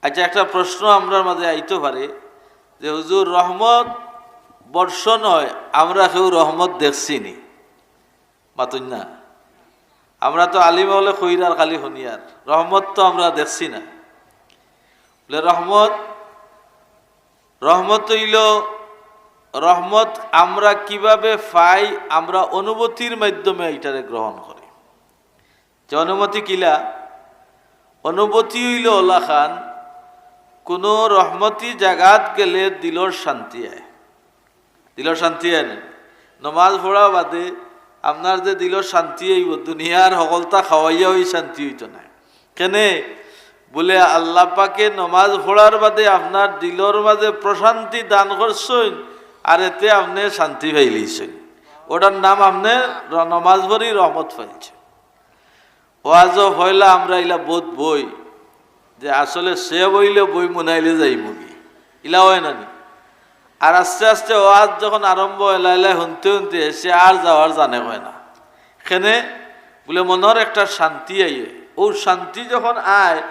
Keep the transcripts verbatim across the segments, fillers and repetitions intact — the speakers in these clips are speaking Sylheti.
আচ্ছা, একটা প্রশ্ন আমরার মাঝে আইতো পারে যে, "হুজুর, রহমত বর্ষণ অয়, আমরা কেউ রহমত দেখছি নি?" মাতইন না। আমরা তো আলিম অকলে কইরা আর খালি হুনিয়ার, রহমত তো আমরা দেখছি না। বলে, রহমত, রহমত অইলো, রহমত আমরা কিভাবে পাই? আমরা অনুভূতির মাধ্যমে ইটারে গ্রহণ করি। যে অনুভূতি কিলা? অনুভূতি অইলো অলাখান, কুনু রহমতি জাগাত গেলে দিলর শান্তি আয়। দিলর শান্তি আয় না? নমাজ পড়া বাদে আপনার যে দিলর শান্তি অইবো, দুনিয়ার হকলতা খাওয়াইয়া অউ শান্তি অইতো নায়। কেনে? বলে, আল্লাহ পাকে নমাজ পড়ার বাদে আপনার দিলর মাঝে প্রশান্তি দান করছইন, আর এতে আপনে শান্তি পাইলিছইন। ওটার নাম আপনে র-, নমাজ পড়ি রহমত পাইছইন। ওয়াজও পয়লা আমরা ইলা বউত বই যে আসলে সে বইলে বই মুনাইলে যাইমুগি, ইলা অয় না নি? আর আস্তে আস্তে ওয়াজ যখন আরম্ভ অয়, লাইলাই হুনতে হুনতে সে আর যাওয়ার জানে কয় না। কেনে? বলে, মনর একটা শান্তি আইয়ে। অউ শান্তি যখন আয়,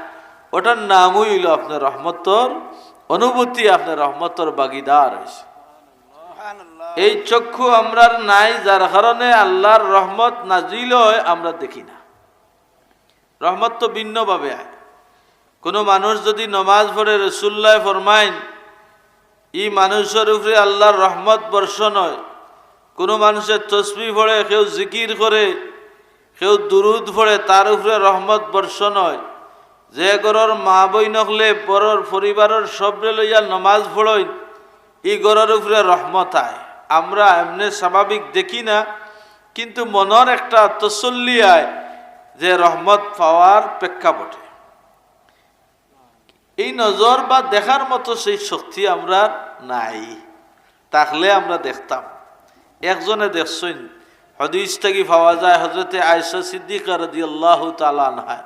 ওটার নামউ অইলো আপনার রহমতর অনুভূতি, আপনার রহমতর ভাগিদার অইছে। এই চক্ষু আমরার নাই, যার কারণে আল্লাহর রহমত নাজিল অয়, আমরা দেখি না। রহমত তো ভিন্নভাবে আয়। কুনু মানুষ যুদি নমাজ পড়ে, রসুলুল্লায় ফরমাইন, ই মানুষর উপরে আল্লাহর রহমত বর্ষণ অয়। কুনু মানুষে তসবিহ পড়ে, কেউ জিকির করে, কেউ দুরুদ পড়ে, তার উপরে রহমত বর্ষণ অয়। যে ঘরর মা বইন অকলে ঘরর পরিবারর সবরে লইয়া নমাজ পড়ইন, ই ঘরর উপরে রহমত আয়। আমরা এমনে স্বাভাবিক দেখি না, কিন্তু মনর একটা তসল্লি আয় যে রহমত পাওয়ার প্রেক্ষাপটে। এই নজর বা দেখার মতো সেই শক্তি আমরার নাই, থাকলে আমরা দেখতাম। একজনে দেখছইন, হাদিস থাকি পাওয়া যায়, হজরতে আয়েশা সিদ্দিকা রাদিয়াল্লাহু তাআলা আনহায়।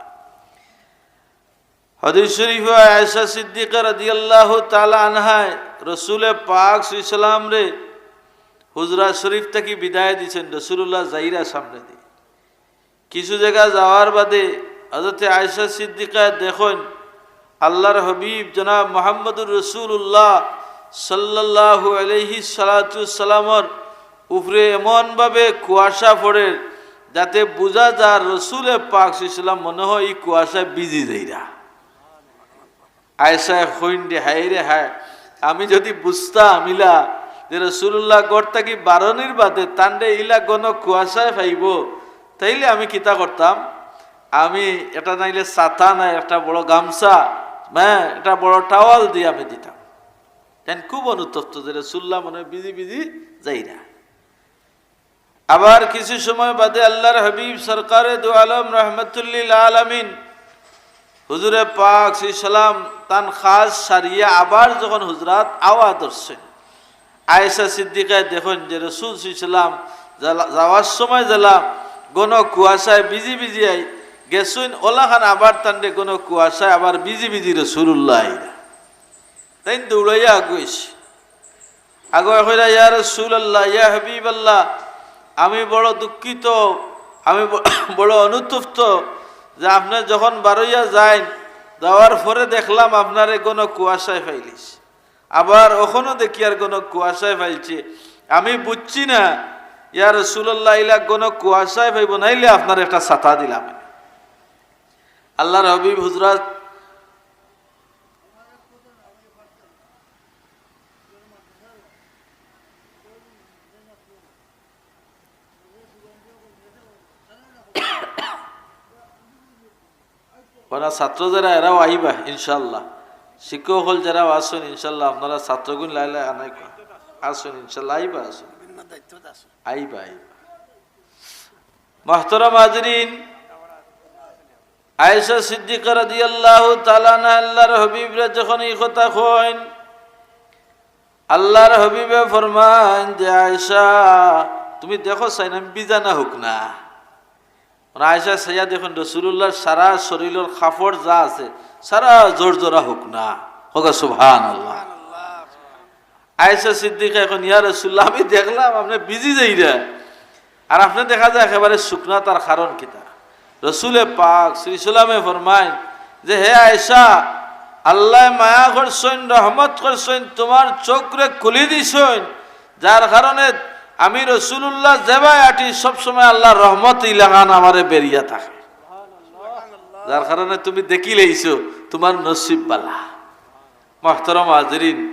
হাদিস শরীফে আয়েশা সিদ্দিকা রাদিয়াল্লাহু তাআলা আনহায় রসুলে পাক সাল্লাল্লাহু আলাইহি ওয়াসাল্লামরে হুজরা শরীফ থাকি বিদায় দিছইন, রসুলুল্লাহ যাইরা সামনেদি। কিছু জাগা যাওয়ার বাদে হজরতে আয়েশা সিদ্দিকায় দেখইন আল্লাহর হাবিব জনাব মুহাম্মদুর রাসূলুল্লাহ সাল্লাল্লাহু আলাইহি সালাতু সালামর উপরে এমনভাবে কুয়াশা পড়ের, যাতে বুঝা যার রসুলে পাক সাল্লাল্লাহু আলাইহি ওয়াসাল্লাম মনে হয় ই কুয়াশায় ভিজি যাইরা। আয়েশায় কইন রে, হায় রে হায়, আমি যুদি বুঝতাম ইলা যে রসুলুল্লাহ ঘর থাকি বারনির বাদে তানরে ইলা ঘন কুয়াশায় পাইবো, তাইলে আমি কিতা করতাম? আমি এটা নাইলে ছাতা নায়, একটা বড় গামছা, হ্যাঁ, একটা বড় টাওয়াল দিয়া আমি দিতাম। তাইন খুব অনুতপ্ত যে রসুলুল্লাহ মনে হয় ভিজি ভিজি যাইরা। আবার কিছু সময় বাদে আল্লাহর হাবিব সরকারে দু আলম রহমতুল্লিল আলামিন হুজুরে পাক সাল্লাল্লাহু আলাইহি সাল্লাম তান কাজ সারিয়া আবার যখন হুজরাত আওয়া ধরছইন, আয়েশা সিদ্দিকায় দেখইন যে রসুল সাল্লাল্লাহু আলাইহি সাল্লাম যালা-, যাওয়ার সময় যেলা ঘন কুয়াশায় ভিজি ভিজি আই গেছইন, অলাখান আবার তানরে ঘন কুয়াশায় আবার ভিজি ভিজি রসুলুল্লাহ আইরা। তাইন দৌড়াইয়া আগুয়াইছে। আগুয়াই কইরা, "ইয়া রাসূলুল্লাহ, ইয়া হাবিবাল্লাহ, আমি বড় দুঃখিত, আমি ব-, বড় অনুতপ্ত যে আপনে যখন বারইয়া যাইন, যাওয়ার পরে দেখলাম আপনারে ঘন কুয়াশায় পাইলিছি। আবার অখনো দেখি আর ঘন কুয়াশায় পাইলছি। আমি বুঝছি না, ইয়া রাসূলুল্লাহ, ইলা ঘন কুয়াশায় পাইবো, নাইলে আপনারে একটা ছাতা দিলাম।" আল্লাহর হাবিব হুজরাত ওরা ছাত্র যারা, এরাও আইবা ইনশাআল্লাহ। শিক্ষক অকল যারা আছইন ইনশাআল্লাহ, আপনারা ছাত্রগুইন লাইলা আনাই কো-, আছইন ইনশাআল্লাহ, আইবা, আছইন। আইবা, আইবা। মুহতারাম হাজিরিন, আয়েশা সিদ্দিকা রাদিয়াল্লাহু তাআলা আনহা আল্লাহর হাবিবরে যখন ই কথা কইন, আল্লাহর হাবিবে ফরমাইন যে, "আয়েশা, তুমি দেখো চাইন আমি ভিজা না হুকনা।" মানে আয়েশা চাইয়া দেখইন রাসূলুল্লাহর সারা শরীলর কাপড় যা আছে, সারা জরজরা হুকনা। কউক্কা সুবহানাল্লাহ। আয়েশা সিদ্দিকায় কইন, "ইয়া রাসূলুল্লাহ, আমি দেখলাম আপনে ভিজি যাইরা, আর আপনে দেখা যায় একেবারে হুকনা, তার কারণ কিতা?" রসুলে পাক সাল্লাল্লাহু আলাইহি ওয়াসাল্লামে ফরমাইন যে, "হে আয়েশা, আল্লায় মায়া করছইন, রহমত করছইন, তুমার চউখরে খুলি দিছইন, যার কারণে আমি রসুলুল্লাহ যেবায় আটি সবসময় আল্লার রহমত ইলাখান আমারে বেড়িয়া থাকে, যার কারণে তুমি দেখিলাইছো তুমার নসিব বালা। মহতরম হাজিরিন,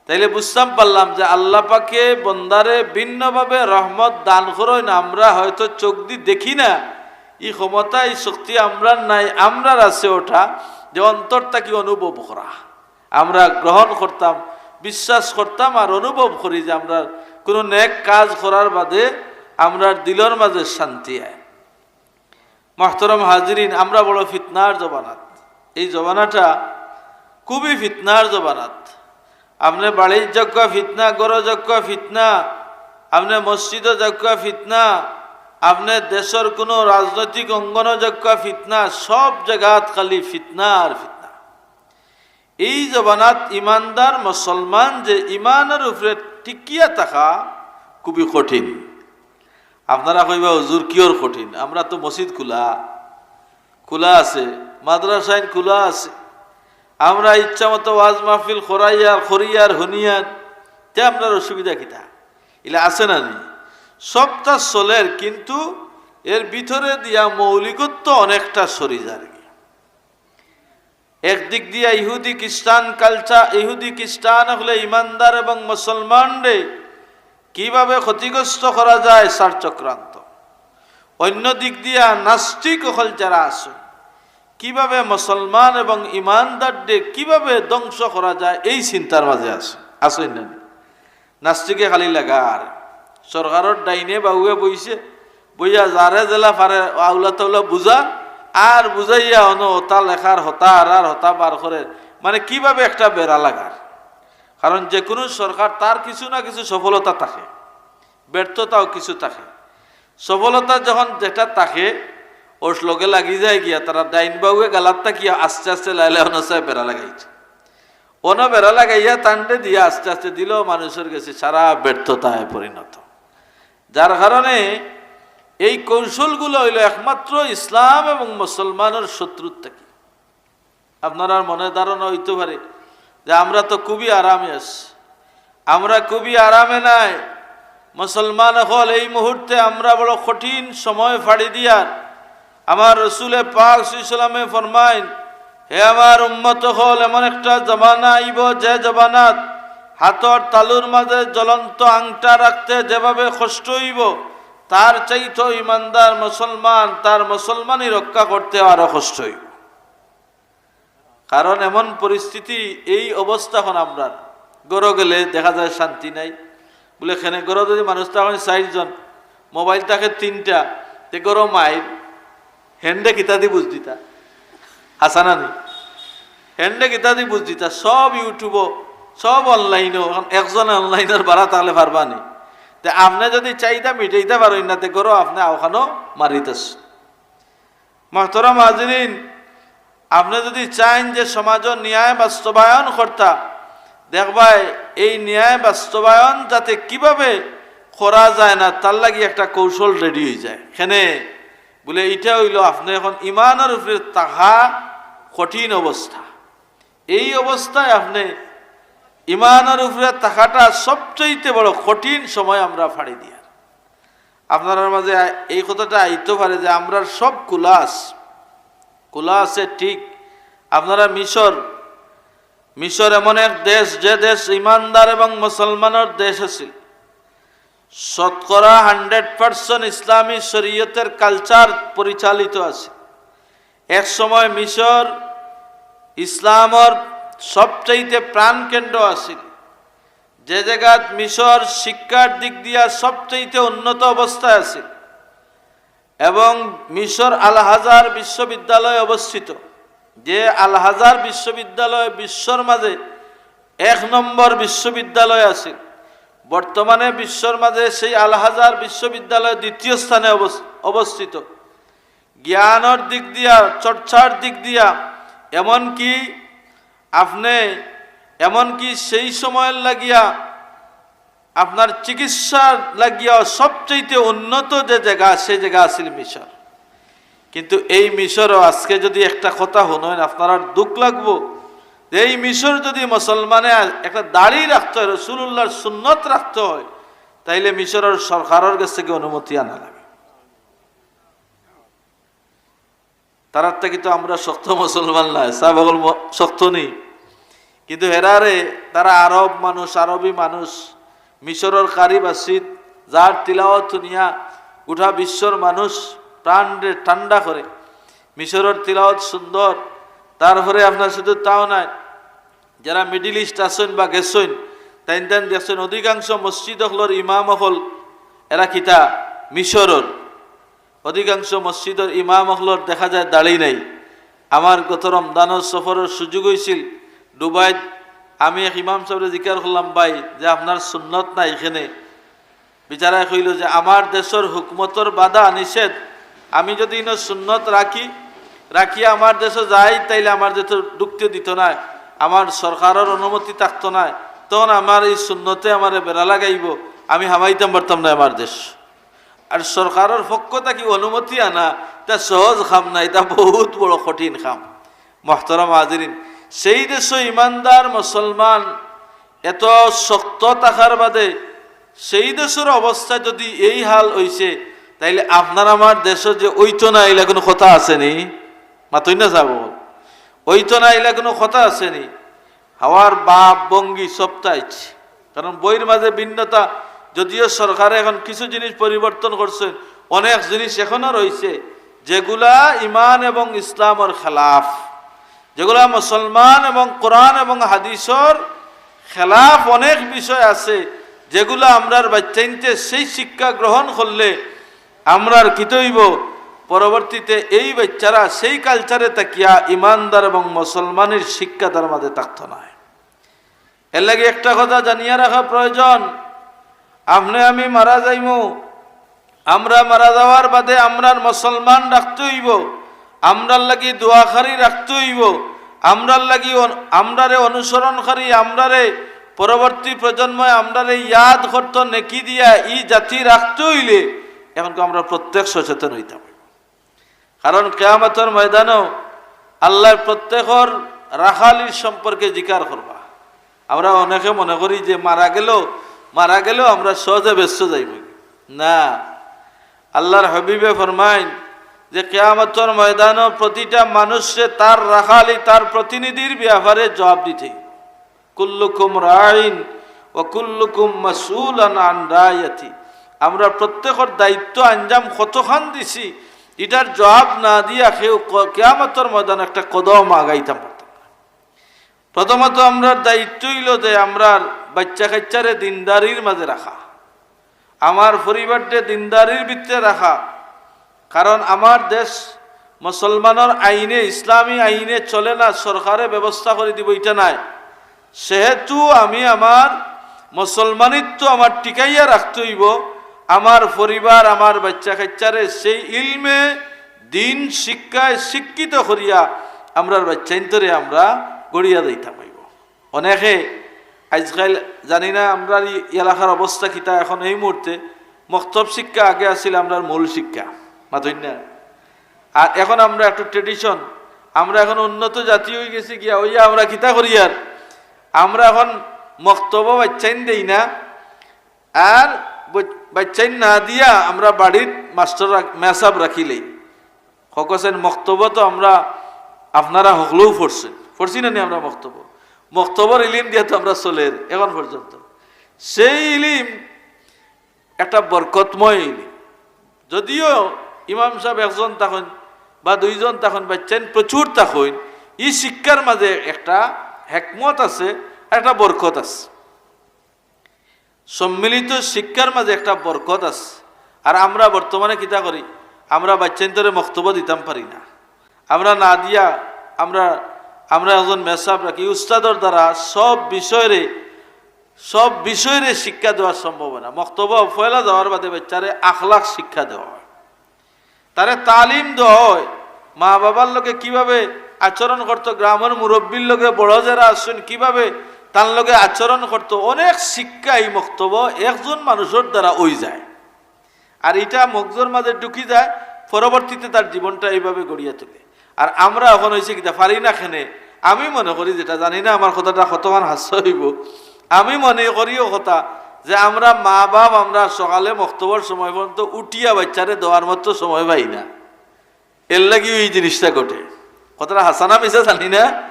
তাইলে বুঝতাম পারলাম যে আল্লাহ পাকে বন্দারে ভিন্নভাবে রহমত দান করইন, আমরা হয়তো চউখদি দেখি না, ই ক্ষমতা, ই শক্তি আমরার নাই, আমরার আছে ওটা যে অন্তর থাকি অনুভব করা, আমরা গ্রহণ করতাম, বিশ্বাস করতাম আর অনুভব করি যে আমরা কুনু নেক কাজ করার বাদে আমরার দিলর মাঝে শান্তি আয়। মহতরম হাজিরিন, আমরা বড় ফিতনার জমানাত। এই জমানাটা খুবই ফিতনার জমানাত। আপনে বাড়িত যাউক্কা ফিতনা, ঘরো যাউক্কা ফিতনা, আপনে মসজিদো যাউক্কা ফিতনা, আপনে দেশর কুনু রাজনৈতিক অঙ্গনো যাউক্কা ফিতনা, সব জাগাত খালি ফিতনা আর ফিতনা। এই জমানাত ইমানদার মুসলমান যে ইমানর উপরে টিকিয়া থাকা খুবই কঠিন। আপনারা কইবা, "হুজুর, কিওর কঠিন? আমরা তো মসজিদ খোলা, খোলা আছে, মাদ্রাসাইন খোলা আছে, আমরা ইচ্ছা মতো ওয়াজ মাহফিল করাইয়ার, করিয়ার, হুনিয়ার, তে আমরার অসুবিধা কিতা?" ইলা আছে না নি? সবটা চলের, কিন্তু এর ভিতরে দিয়া মৌলিকত্ব অনেকটা সরি যারগি। একদিক দিয়া ইহুদি খ্রিস্টান কালচার, ইহুদি খ্রিস্টান অকলে ইমানদার এবং মুসলমানরে কিভাবে ক্ষতিগ্রস্ত করা যায়, সার চক্রান্ত। অন্য দিক দিয়া নাস্তিক অকল যারা আছে, কিভাবে মুসলমান এবং ইমানদাররে কিভাবে ধ্বংস করা যায়, এই চিন্তার মাঝে আছে, আছে না? নাস্তিকে খালি লাগার, সরকারর ডাইনে বাউয়ে বইছে, বইয়া যারে যেলা পারে আউলা তাউলা বুঝা, আর বুঝাইয়া অনো হতা লেখার, হতা আর আর হতা বার করের, মানে কিভাবে একটা বেড়া লাগার। কারণ যে কুনু সরকার, তার কিছু না কিছু সফলতা থাকে, ব্যর্থতাও কিছু থাকে। সফলতা যখন যেটা থাকে, ওর লগে লাগি যায় গিয়া, তারা ডাইন বাউয়ে গালাত থাকিয়া আস্তে আস্তে লাইলে অনসায় বেড়া লাগাইছে। অনো বেড়া লাগাইয়া তান্ডে দিয়া আস্তে আস্তে দিল মানুষর গেছে সারা ব্যর্থতায় পরিণত। যার কারণে এই কৌশলগুলো অইলো একমাত্র ইসলাম এবং মুসলমানর শত্রুর থাকি। আপনারার মনে ধারণা অইতো পারে যে আমরা তো খুবই আরামে আছি, আমরা খুবই আরামে নাই। মুসলমান অকল, এই মুহূর্তে আমরা বড় কঠিন সময় ফাড়ি দিয়ার। আমার রসুলে পাক সাল্লাল্লাহু আলাইহি ওয়াসাল্লামে ফরমাইন, "হে আমার উম্মত অকল, এমন একটা জমানা আইবো যে জমানাত হাতর তালুর মাঝে জ্বলন্ত আংটা রাখতে যেভাবে কষ্ট অইবো, তার চাইতেও ইমানদার মুসলমান তার মুসলমানি রক্ষা করতে আরো কষ্ট অইবো।" কারণ এমন পরিস্থিতি, এই অবস্থা অখন আমরার। ঘরো গেলে দেখা যায় শান্তি নাই। বুলে, কেনে ঘরো যদি মানুষ থাকইন চাইরজন, মোবাইল থাকে তিনটা, তে ঘরো মাইর, হেন্ডে কিতা দি বুঝ দিতা? হাছা না নি? হেন্ডে কিতা দি বুঝ দিতা? সব YouTube-ও, সব online-ও, অখন একজন online-অর বারা থাকলে পারবা নি? তে আপনে যদি চাইতা মিটাইতা পারইন না, তে ঘরো আপনে অখানো মারিতাছ। মহতরম হাজিরিন, আপনে যদি চাইন যে সমাজর ন্যায় বাস্তবায়ন করতা, দেখবায় এই ন্যায় বাস্তবায়ন যাতে কিভাবে করা যায় না, তার লাগি একটা কৌশল ready অইযায়। কেনে? বুলে, ইটা অইলো আপনে অখন ইমানর উপরে থাকা কঠিন অবস্থা। এই অবস্থায় আপনে ইমানর উপরে থাকাটা সবচাইতে বড় কঠিন সময় আমরা ফাড়ি দিয়ার। আপনারার মাঝে আ-, এই কথাটা আইতো পারে যে আমরার সব খোলা আছে, খোলা আছে ঠিক। আপনারা মিশর, মিশর এমন এক দেশ, যে দেশ ইমানদার এবং মুসলমানর দেশ আছিল। শতকরা hundred percent ইসলামী শরীয়তের culture পরিচালিত আছে। এক সময় মিশর ইসলামর সবচাইতে প্রাণকেন্দ্র আছিল, যে জাগাত মিশর শিক্ষার দিক দিয়া সবচাইতে উন্নত অবস্থায় আছিল। এবং মিশর আল আজহার বিশ্ববিদ্যালয় অবস্থিত, যে আল আজহার বিশ্ববিদ্যালয় বিশ্বর মাঝে এক নম্বর বিশ্ববিদ্যালয় আছিল। বর্তমানে বিশ্বর মাঝে সেই আল আজহার বিশ্ববিদ্যালয় দ্বিতীয় স্থানে অবস-, অবস্থিত। জ্ঞানর দিক দিয়া, চর্চার দিক দিয়া, এমনকি আপনে, এমনকি সেই সময়র লাগিয়া আপনার চিকিৎসার লাগিয়াও সবচাইতে উন্নত যে জাগা, সেই জাগা আছিল মিশর। কিন্তু এই মিশরও আজকে যদি একটা কথা হুনইন, আপনারার দুখ লাগবো। যে এই মিশর যদি মুসলমানে একটা দাড়ি রাখতে হয়, রসুলুল্লাহর সুন্নত রাখতে হয়, তাইলে মিশরের সরকারের কাছ থেকে অনুমতি আনা লাগে। তারার থাকি তো আমরা শক্ত মুসলমান নায়, সাহাবাগল ম-, শক্ত নি। কিন্তু হেরারে, তারা আরব মানুষ, আরবি মানুষ, মিশরের কারি বাসিত, যার তিলাওয়াত শুনিয়া গোটা বিশ্বর মানুষ প্রাণরে ঠান্ডা করে। মিশরের তিলাওয়াত সুন্দর। তারপরে আপনার শুধু তাও নায়, যারা মিডল ইস্ট আছইন বা গেছইন, তাইন তাইন দেখছইন অধিকাংশ মসজিদ অকলর ইমাম অকল এরা কিতা? মিশরের। অধিকাংশ মসজিদর ইমাম অকলর দেখা যায় দাড়ি নাই। আমার গত রমজানর সফরর সুযোগ অইছিল দুবাইত, আমি এক ইমাম সাবরে জিকার করলাম, "ভাই, যে আপনার সুন্নত নাই এখানে?" বিচারায় কইল যে, "আমার দেশর হুকুমতর বাধা নিষেধ, আমি যদি ইনো সুন্নত রাখি, রাখিয়া আমার দেশো যাই, তাইলে আমার দেশো ঢুকতে দিত নায়, আমার সরকারের অনুমতি থাকতো নায়, তখন আমার এই সুন্নতে আমারে বেড়া লাগাইব, আমি হামাইতাম পারতাম না আমার দেশ।" আর সরকারের পক্ষ থাকি অনুমতি আনা, ইটা সহজ কাম না, ইটা বহুত বড় কঠিন কাম। মোহতরম হাজিরিন, সেই দেশো ইমানদার মুসলমান এত শক্ত থাকার বাদে সেই দেশর অবস্থা যদি এই হাল অইছে, তাইলে আপনার আমার দেশো যে অইতো না, ইলা কোনো কথা আছে নি? মাতইন না সাব, অইতো না, ইলা কোনো কথা আছে নি? হাওয়ার ভাব ভঙ্গি সবতা আইছে। কারণ বইর মাঝে ভিন্নতা, যদিও সরকারে এখন কিছু জিনিস পরিবর্তন করছে, অনেক জিনিস এখনো রইছে, যেগুলা ইমান এবং ইসলামর খেলাফ, যেগুলা মুসলমান এবং কোরআন এবং হাদিসর খেলাফ অনেক বিষয় আছে, যেগুলা আমরার বাচ্চাইন্তে সেই শিক্ষা গ্রহণ করলে আমরার কিতা অইব? পরবর্তীতে এই বাচ্চারা সেই কালচারে থাকিয়া ইমানদার এবং মুসলমানের শিক্ষা তার মাঝে থাকতো নায়। এর লাগি একটা কথা জানিয়া রাখা প্রয়োজন, আপনে আমি মারা যাইমু, আমরা মারা যাওয়ার বাদে আমরার মুসলমান রাখতে অইব, আমরার লাগি দোয়াকারী রাখতে অইব, আমরার লাগি অন-, আমরারে অনুসরণকারী, আমরারে পরবর্তী প্রজন্ময় আমরারে ইয়াদ করতো নেকি দিয়া ই জাতি রাখতে অইলে এখন তো আমরা প্রত্যেক সচেতন অইতাম। কারণ কিয়ামতর ময়দানো আল্লায় প্রত্যেকর রাখালির সম্পর্কে জিকার করবা। আমরা অনেকে মনে করি যে মারা গেল, মারা গেল আমরা সহজে বেহেস্তো যাইব। না, আল্লাহর হাবিবে ফরমাইন যে কিয়ামতর ময়দানো প্রতিটা মানুষরে তার রাখালি, তার প্রতিনিধির ব্যাপারে জবাব দিতে। কুল্লুকুম রাইন ওয়া কুল্লুকুম মাসউলান আন রায়াতি। আমরা প্রত্যেকর দায়িত্ব আঞ্জাম কতখান দিছি, ইটার জবাব না দিয়া কেউ ক-, কিয়ামতর ময়দান একটা কদম আগাইতাম পারতাম না। প্রথমত আমরার দায়িত্ব অইল যে আমরার বাচ্চা কাচ্চারে দিনদারির মাঝে রাখা, আমার পরিবাররে দিনদারির ভিতরে রাখা। কারণ আমার দেশ মুসলমানর আইনে, ইসলামী আইনে চলে না, সরকারে ব্যবস্থা করি দিব, ইটা নায়। সেহেতু আমি আমার মুসলমানিত্ব আমার টিকাইয়া রাখতে অইব, আমার পরিবার, আমার বাচ্চা কাচ্চারে সেই ইলমে দিন শিক্ষায় শিক্ষিত করিয়া আমরার বাচ্চাইন্তরে আমরা গড়িয়া যাইতাম অইব। অনেকে আজকাল জানি না আমরার ই এলাকার অবস্থা কিতা, এখন এই মুহূর্তে মক্তব শিক্ষা আগে আছিল আমরার মূল শিক্ষা, মাতইন না? আর এখন আমরা একটু ট্রেডিশন, আমরা এখন উন্নত জাতি অই গেছি গিয়া, অইয়া আমরা কিতা করি আর আমরা এখন মক্তবো বাচ্চাইন দেই না, আর বচ-, বাচ্চাইন না দিয়া আমরা বাড়িত মাস্টার রাখ-, মেসাব রাখিলেই। হকসেন মক্তবো তো আমরা, আপনারা হকলেও পড়ছেন, পড়ছি না নি আমরা মক্তবো? মক্তবর ইলিম দিয়া তো আমরা চলের এখন পর্যন্ত। সেই ইলিম একটা বরকতময় ইলিম। যদিও ইমাম সাব একজন থাকইন বা দুইজন থাকইন, বাচ্চাইন প্রচুর থাকইন, ই শিক্ষার মাঝে একটা হেকমত আছে, একটা বরকত আছে। সম্মিলিত শিক্ষার মাঝে একটা বরকত আছে। আর আমরা বর্তমানে কিতা করি? আমরা বাচ্চাইন্তরে মক্তবো দিতাম পারি না। আমরা না দিয়া, আমরা, আমরা একজন মেসাব রাখি, উস্তাদর দ্বারা সব বিষয়রে, সব বিষয়রে শিক্ষা দেওয়া সম্ভব হয় না। মক্তবো পয়লা যাওয়ার বাদে বাচ্চারে আখলাক শিক্ষা দেওয়া হয়। তারে তালিম দেওয়া হয়, মা বাবার লগে কিভাবে আচরণ করতো, গ্রামর মুরব্বির লগে বড় যারা আছইন কিভাবে তার লগে আচরণ করতো, অনেক শিক্ষা এই মক্তবো একজন মানুষর দ্বারা অই যায়। আর ইটা মগজর মাঝে ঢুকি যায়, পরবর্তীতে তার জীবনটা এইভাবে গড়িয়া তোলে। আর আমরা এখন অইছে কিতা, পারি না কেনে, আমি মনে করি, যেটা জানি না আমার কথাটা কতখান হাস্য অইবো, আমি মনে করি অউ কথা যে আমরা মা-বাপ, আমরা সকালে মক্তবর সময় পর্যন্ত উঠিয়া বাইচ্চারে দেওয়ার মতো সময় পাই না, এরলাগিউ ই জিনিসটা ঘটে। কথাটা হাছা না মিছা জানি না,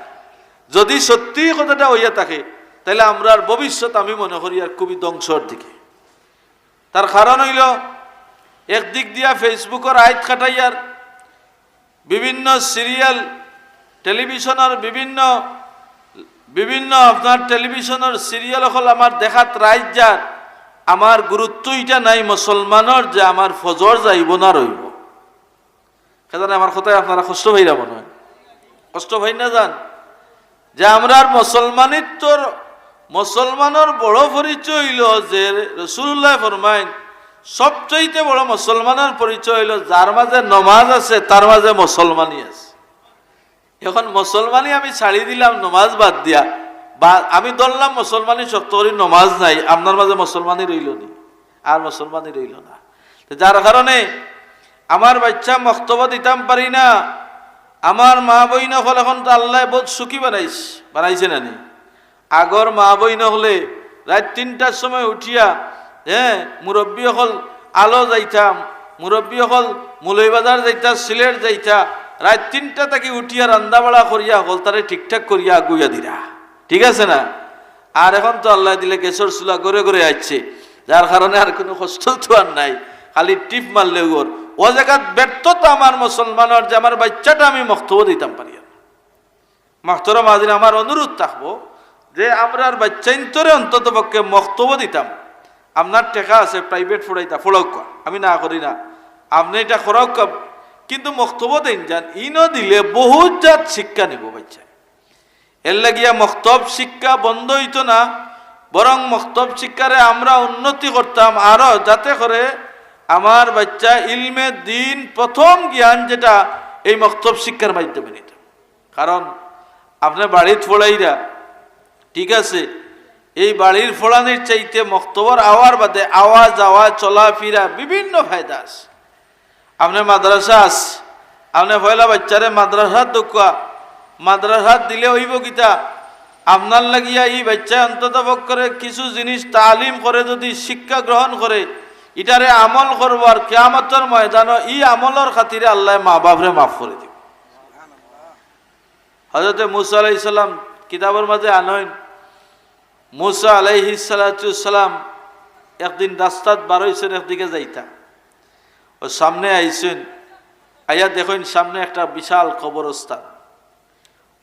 যুদি সত্যি কথাটা অইয়া থাকে, তাইলে আমরার ভবিষ্যৎ আমি মনে করি আর খুবই ধ্বংসর দিকে। তার কারণ অইলো, একদিক দিয়া Facebook-অর আইত কাটাইয়ার, বিভিন্ন serial, television-অর বিভিন্ন, বিভিন্ন আপনার television-অর serial অকল আমার দেখাত রাইত যার, আমার গুরুত্ব ইটা নাই মুসলমানর যে আমার ফজর যাইবো না রইবো। কেনে আমার কথায় আপনারা কষ্ট পাইরা মনে অয়, কষ্ট পাইন না যান? যে আমরার মুসলমানিত্বর, মুসলমানর বড় পরিচয় অইলো যে রসুলুল্লায় ফরমাইন, সবচাইতে বড় মুসলমানর পরিচয় অইলো যার মাঝে নমাজ আছে, তার মাঝে মুসলমানি আছে। এখন মুসলমানি আমি ছাড়ি দিলাম নমাজ বাদ দিয়া, বা আমি ধরলাম মুসলমানি শক্ত করি, নমাজ নাই, আপনার মাঝে মুসলমানি রইলো নি? আর মুসলমানি রইলো না। তো যার কারণে আমার বাইচ্চা মক্তবো দিতাম পারি না। আমার মা-বইন অকল এখন তো আল্লায় বউত সুখী বানাইছে, বানাইছে না নি? আগর মা-বইন অকলে রাইত তিনটার সময় উঠিয়া, হে, মুরব্বি অকল আলো যাইতা, মুরব্বি অকল মৌলভীবাজার যাইতা, সিলেট যাইতা, রাইত তিনটা থাকি উঠিয়া রান্দা-বাড়া করিয়া অকলতারে ঠিকঠাক করিয়া আগুইয়া দিরা, ঠিক আছে না? আর এখন তো আল্লায় দিলে গ্যাসর চুলা ঘরে ঘরে আইছে, যার কারণে আর কুনু কষ্ট তো আর নাই, খালি টিপ মারলে অর। অউ জাগাত ব্যর্থতা আমার মুসলমানর যে আমার বাইচ্চাটা আমি মক্তবো দিতাম পারি না। মুহতারাম হাজিরিন, আমার অনুরোধ থাকবো যে আমরার বাইচ্চাইন্তরে অন্তত পক্ষে মক্তবো দিতাম। আপনার টেকা আছে, private পড়াইতা, পড়াউক্কা, আমি না করি না, আপনে ইটা করাউক্কা, কিন্তু মক্তবো দেইন যান, ইনো দিলে বউত জাত শিক্ষা নিবো বাইচ্চায়। এরলাগিয়া মক্তব শিক্ষা বন্ধ অইতো না, বরং মক্তব শিক্ষারে আমরা উন্নতি করতাম আরো, যাতে করে আমার বাইচ্চা ইলমে দিন প্রথম জ্ঞান যেটা এই মক্তব শিক্ষার মাধ্যমে নিত। কারণ আপনে বাড়িত পড়াইরা, ঠিক আছে, এই বাড়ির পড়ানির চাইতে মক্তবর আওয়ার বাদে আওয়া যাওয়া, চলাফিরা বিভিন্ন ফায়দা আছে। আপনে মাদ্রাসা আছে, আপনে পয়লা বাইচ্চারে মাদ্রাসাত দেউক্কা, মাদ্রাসাত দিলে অইবো কিতা? আপনার লাগিয়া ই বাইচ্চায় অন্তত পক্ষে কিছু জিনিস তালিম করে, যুদি শিক্ষা গ্রহণ করে, ইটারে আমল করবো, আর কিয়ামতর ময়দানো ই আমলর খাতিরে আল্লায় মা-বাফরে মাফ করি দিবো। হজরতে মুসা আলাইহিস সালাম কিতাবর মাঝে আনইন, মুসা আলাইহিস সালাতু ওয়াস সালাম একদিন রাস্তাত বারইছইন, একদিকে যাইতা। অউ সামনে আইছইন, আইয়া দেখইন সামনে একটা বিশাল কবরস্থান।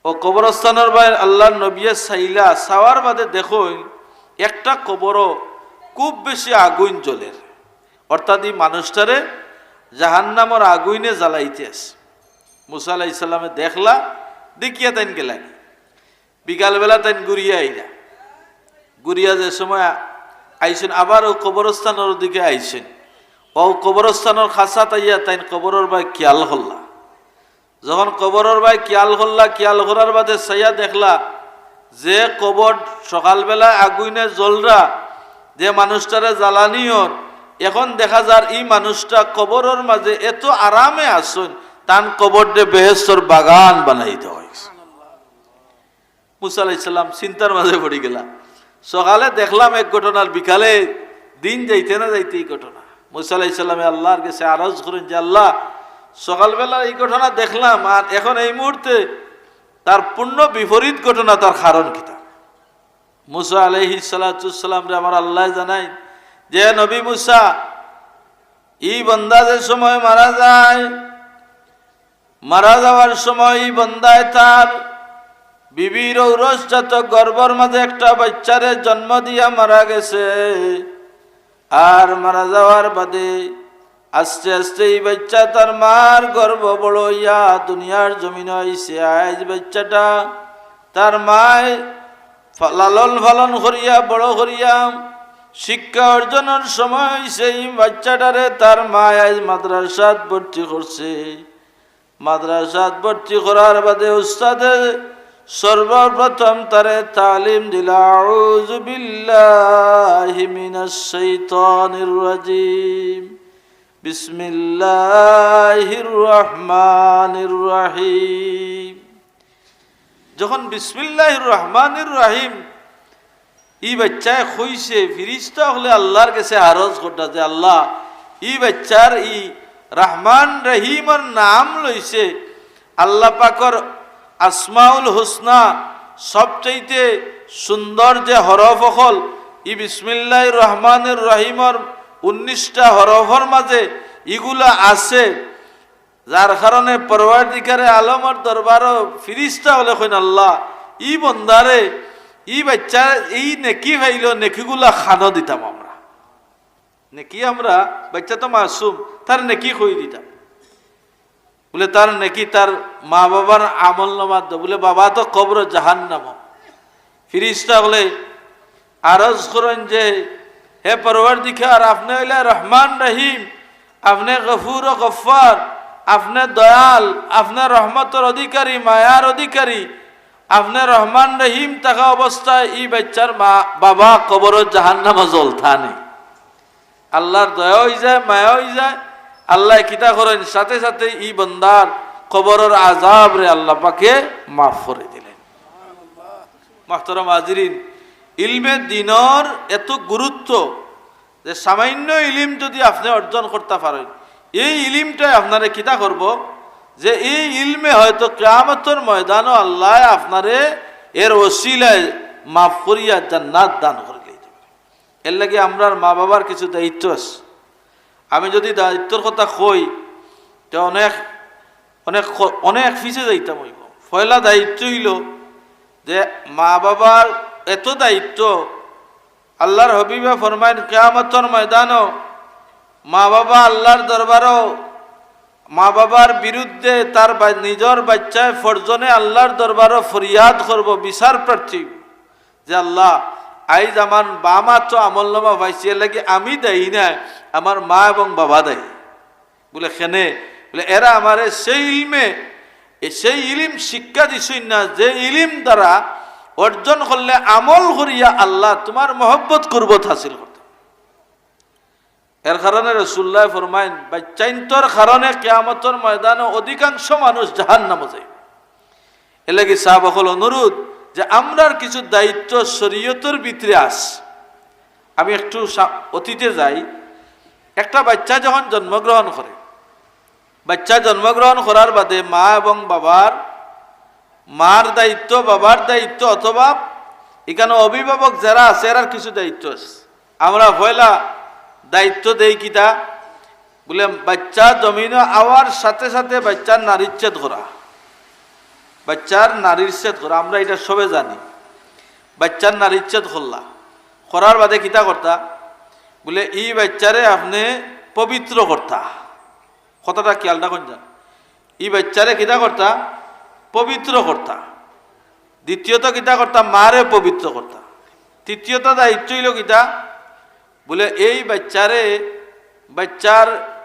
অউ কবরস্থানর বায় আল্লার নবিয়ে চাইলা, চাওয়ার বাদে দেখইন একটা কবরো খুব বেশি আগুইন জ্বলের, অর্থাৎ ই মানুষটারে জাহান্নামর আগুইনে জ্বালাইতে আছে। মুসা আলাইহিস সালামে দেখলা, দেখিয়া তাইন গেলাগি। বিকালবেলা তাইন ঘুরিয়া আইলা। ঘুরিয়া যে সময় আ-, আইছইন, আবার অউ কবরস্থানর দিকে আইছইন। অউ কবরস্থানর কাছাত আইয়া তাইন কবরর বায় খিয়াল করলা। যখন কবরর বায় খিয়াল করলা, খিয়াল করার বাদে চাইয়া দেখলা যে কবর সকালবেলায় আগুইনে জ্বলরা, যে মানুষটারে জ্বালানি অর, এখন দেখা যার ই মানুষটা কবরর মাঝে এত আরামে আছইন, তান কবররে বেহেস্তর বাগান বানাই দেওয়া অইছে। মুসা আলাইহিস সালাম চিন্তার মাঝে পড়ি গেলা। সকালে দেখলাম এক ঘটনা, আর বিকালে দিন যাইতে না যাইতে ই ঘটনা। মুসা আলাইহিস সালামে আল্লার গেছে আরজ করইন যে, "আল্লা, সকালবেলা ই ঘটনা দেখলাম, আর এখন এই মুহূর্তে তার পূর্ণ বিপরীত ঘটনা, তার কারণ কিতা?" মুসা আলাইহিস সালাতু ওয়াস সালামরে আমার আল্লায় জানাইন যে, "নবী মুসা, ই বন্দা যে সময় মারা যায়, মারা যাওয়ার সময় ই বন্দায় তার বিবির ঔরসজাত গর্ভর মাঝে একটা বাইচ্চারে জন্ম দিয়া মারা গেছে। আর মারা যাওয়ার বাদে আস্তে আস্তে ই বাইচ্চা তার মার গর্ভ বড় অইয়া দুনিয়ার জমিনো আইছে। আইজ বাইচ্চাটা তার মায় ফা-, লালন পালন করিয়া বড় করিয়া শিক্ষা অর্জনর সময় অইছে। ই বাইচ্চাটারে তার মায় আইজ মাদ্রাসাত ভর্তি করছে।" মাদ্রাসাত ভর্তি করার বাদে উস্তাদে সর্বপ্রথম তারে তালিম দিলা, "আউযু বিল্লাহি মিনাশ শাইতানির রাজিম। বিসমিল্লাহির রহমানির রহিম।" যখন বিসমিল্লাহির রহমানির রহিম ই বাচ্চায় কইছে, ফিরিস্তা অকলে আল্লার গেছে আরজ করতা যে, "আল্লা, ই বাচ্চার ই রহমান রহিমর নাম লইছে, আল্লা পাকর আসমাউল হুসনা, সবচাইতে সুন্দর যে হরফ অকল, ই বিসমিল্লাহির রহমানির রহিমর উনিশটা হরফর মাঝে ইগুলা আছে।" যার কারণে পরওয়ারদিগারে আলমর দরবারো ফিরিস্তা অকলে কইন, "আল্লা, ই বন্দারে, ই বাচ্চার ই নেকি পাইলো, নেকিগুলা খানো দিতাম আমরা। নেকি আমরা, বাচ্চা তো মাসুম, তার নেকি কই দিতাম।" বুলে, "তার নেকি তার মা বাবার আমল নামাত দেও।" বুলে, "বাবা তো কবর জাহান্নাম।" ফিরিস্তা অকলে আরজ করইন যে, "হে পরওয়ারদিগার, আপনে অইলা রহমান রহিম, আপনে গফুর ও গফফার, আপনে দয়াল, আপনে রহমতর অধিকারী, মায়ার অধিকারী, আপনে রহমান রহিম থাকা অবস্থায় ই বাচ্চার মা বাবা কবরর জাহান্নামো জ্বলতা নি।" আল্লার দয়া অইযায়, মায়া অইযায়, আল্লায় কিতা করইন, সাথে সাথে ই বন্দার কবরর আযাবরে আল্লা পাকে মাফ করি দিলাইন। মুহতারাম হাজিরিন, ইলমে দিনর এত গুরুত্ব যে সামান্য ইলিম যুদি আপনে অর্জন করতা পারইন, এই ইলিমটায় আপনারে কিতা করবো, যে এই ইলমে হয়তো কিয়ামতর ময়দানো আল্লায় আপনারে এর ওসিলায় মাফ করিয়া জান্নাত দান করিলাইতা। এরলাগি আমরার মা বাবার কিছু দায়িত্ব আছে। আমি যুদি দায়িত্বর কথা কই, তে অনেক, অনেক ক-, অনেক পিছে যাইতাম অইবো। পয়লা দায়িত্ব অইলো যে মা বাবার এত দায়িত্ব, আল্লার হাবিবে ফরমাইন, কিয়ামতর ময়দানো মা বাবা আল্লার দরবারো মা বাবার বিরুদ্ধে তার বা-, নিজর বাচ্চায় ফরজনে আল্লার দরবারো ফরিয়াদ করবো, বিচার প্রার্থী, যে, "আল্লা, আইজ আমার বাপ-মা তো আমলনামা পাইছে, এরলাগি আমি দায়ী নায়, আমার মা এবং বাবা দায়ী।" বুলে, "কেনে?" বুলে, "এরা আমারে সেই ইলমে, এ সেই ইলিম শিক্ষা দিছইন না, যে ইলিম দ্বারা অর্জন করলে আমল করিয়া আল্লা তুমার মহব্বত কুরবত হাসিল করতে।" এর কারণে রসুলুল্লায় ফরমাইন, বাচ্চাইন্তর কারণে কিয়ামতর ময়দানো অধিকাংশ মানুষ জাহান্নামো যাইবো। এরলাগি সাব অকল অনুরোধ যে আমরার কিছু দায়িত্ব শরীয়তর ভিতরে আছে। আমি একটু সা-, অতীতে যাই। একটা বাচ্চা যখন জন্মগ্রহণ করে, বাচ্চা জন্মগ্রহণ করার বাদে মা এবং বাবার, মার দায়িত্ব, বাবার দায়িত্ব, অথবা ইখানো অভিভাবক যেরা আছে, এরার কিছু দায়িত্ব আছে। আমরা পয়লা দায়িত্ব দেই কিতা? বুলে, বাচ্চা জমিনো আওয়ার সাথে সাথে বাচ্চার নাড়িচ্ছেদ করা, বাচ্চার নাড়িচ্ছেদ করা, আমরা ইটা সবে জানি। বাচ্চার নাড়িচ্ছেদ করলা, করার বাদে কিতা করতা? বুলে, "ই বাচ্চারে আপনে পবিত্র করতা।" কথাটা খিয়াল রাখইন যান। ই বাচ্চারে কিতা করতা? পবিত্র করতা। দ্বিতীয়ত কিতা করতা? মারে পবিত্র করতা। তৃতীয়ত দায়িত্ব অইলো কিতা? বুলে, এই বাচ্চারে, বাচ্চার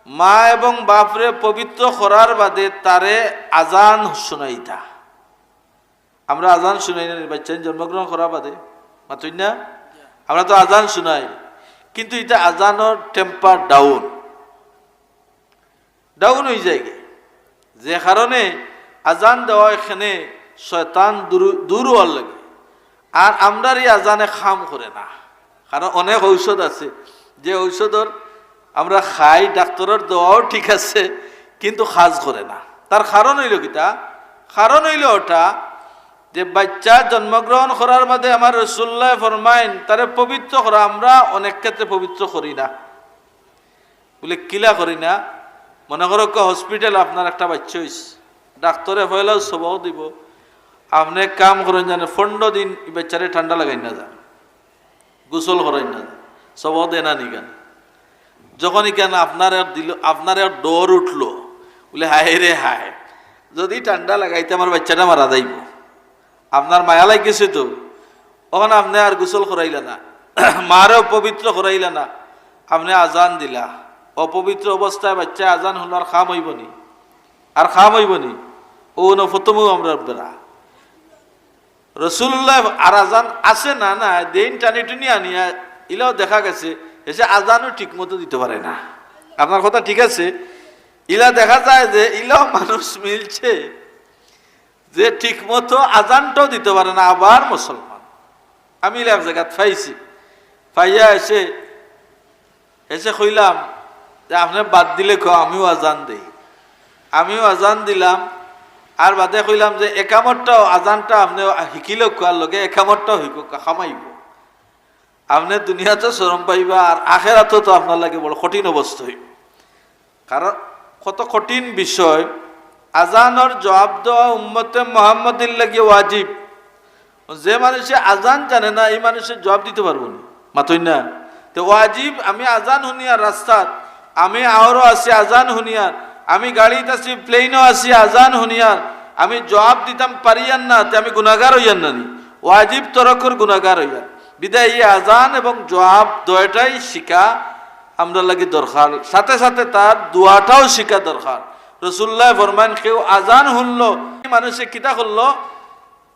মা এবং বাপরে পবিত্র করার বাদে তারে আজান শুনাইতা। আমরা আজান শুনাই না নি, বাচ্চাইন জন্মগ্রহণ করার বাদে? মাতইন না? আমরা তো আজান শুনাই, কিন্তু ইটা আজানর temper down, down অইযায়গি। যে কারণে আজান দেওয়া অয় কেনে শয়তান দূর, দূর অওয়ার লাগি। আর আমরার ই আজানে কাম করে না, কারণ অনেক ঔষধ আছে, যে ঔষধর আমরা খাই, ডাক্তরর দেওয়াও ঠিক আছে, কিন্তু কাজ করে না। তার কারণ অইলো কিতা? কারণ অইলো ওটা যে বাচ্চা জন্মগ্রহণ করার বাদে আমার রসুলুল্লায় ফরমাইন, "তারে পবিত্র করো।" আমরা অনেক ক্ষেত্রে পবিত্র করি না। বুলে, "কিলা করি না?" মনে করো, ক-, hospital আপনার একটা বাচ্চা অইছে, ডাক্তরে পয়লাউ সবক দিবো, আপনে কাম করইন যান, পনরো দিন ই বাচ্চারে ঠান্ডা লাগাইন না যান, গোসল করাইন না যান, সবক দেনা নিগান। যখন ইখান আপনার এক দিল, আপনার এক ডর উঠলো, বুলে, "হায় রে হায়, যুদি ঠান্ডা লাগাইতে আমার বাচ্চাটা মারা যাইবো।" আপনার মায়া লাগিছে তো, অখন আপনে আর গোসল করাইলা না, মারেও পবিত্র করাইলা না, আপনে আজান দিলা। অপবিত্র অবস্থায় বাচ্চায় আজান হুনার কাম অইবো নি? আর কাম অইবো নি? অউ নফতমু আমরা বেড়া। রসুলুল্লায় আর আজান আছে না, না, দেইন টানি টুনি আনিয়া, ইলাও দেখা গেছে, এসে আজানও ঠিক মতো দিতে পারে না। আপনার কথা ঠিক আছে, ইলা দেখা যায় যে ইলাও মানুষ মিলছে, যে ঠিকমতো আজানটাও দিতে পারে না, আবার মুসলমান। আমি এক জাগাত পাইছি, পাইয়া এসে, এসে কইলাম যে, "আপনে বাদ দিলে কও, আমিও আজান দেই।" আমিও আজান দিলাম, আর বাদে কইলাম যে, "একামতটাও, আজানটা আপনে হিকিলে কও, আর লগে একামতটাও হিকো, কামাইবো।" আপনে দুনিয়াত শরম পাইবা, আর আখেরাতও তো আপনার লাগি বড় কঠিন অবস্থা অইবো। কারণ কত কঠিন বিষয়। আজানর জবাব দেওয়া উম্মতে মুহাম্মদীর লাগি ওয়াজিব। যে মানুষে আজান জানে না, এই মানুষে জবাব দিতে পারবো না, মাতইন না? তে ওয়াজিব, আমি আজান হুনিয়ার রাস্তাত, আমি আওরো আছি আজান হুনিয়ার, আমি গাড়িত আছি, প্লেনও আছি আজান হুনিয়ার, আমি জবাব দিতাম পারিয়ার না, তে আমি গুনাগার অইয়ার না নি? ওয়াজিব তরকর গুনাগার অইয়ার। বিদায় এই আজান এবং জবাব দুইটাই শিখা আমরার লাগি দরকার, সাথে সাথে তার দোয়াটাও শিখা দরকার। রাসূলুল্লায় ফরমাইন, কেউ আজান হুনলো, এই মানুষে কিতা করলো?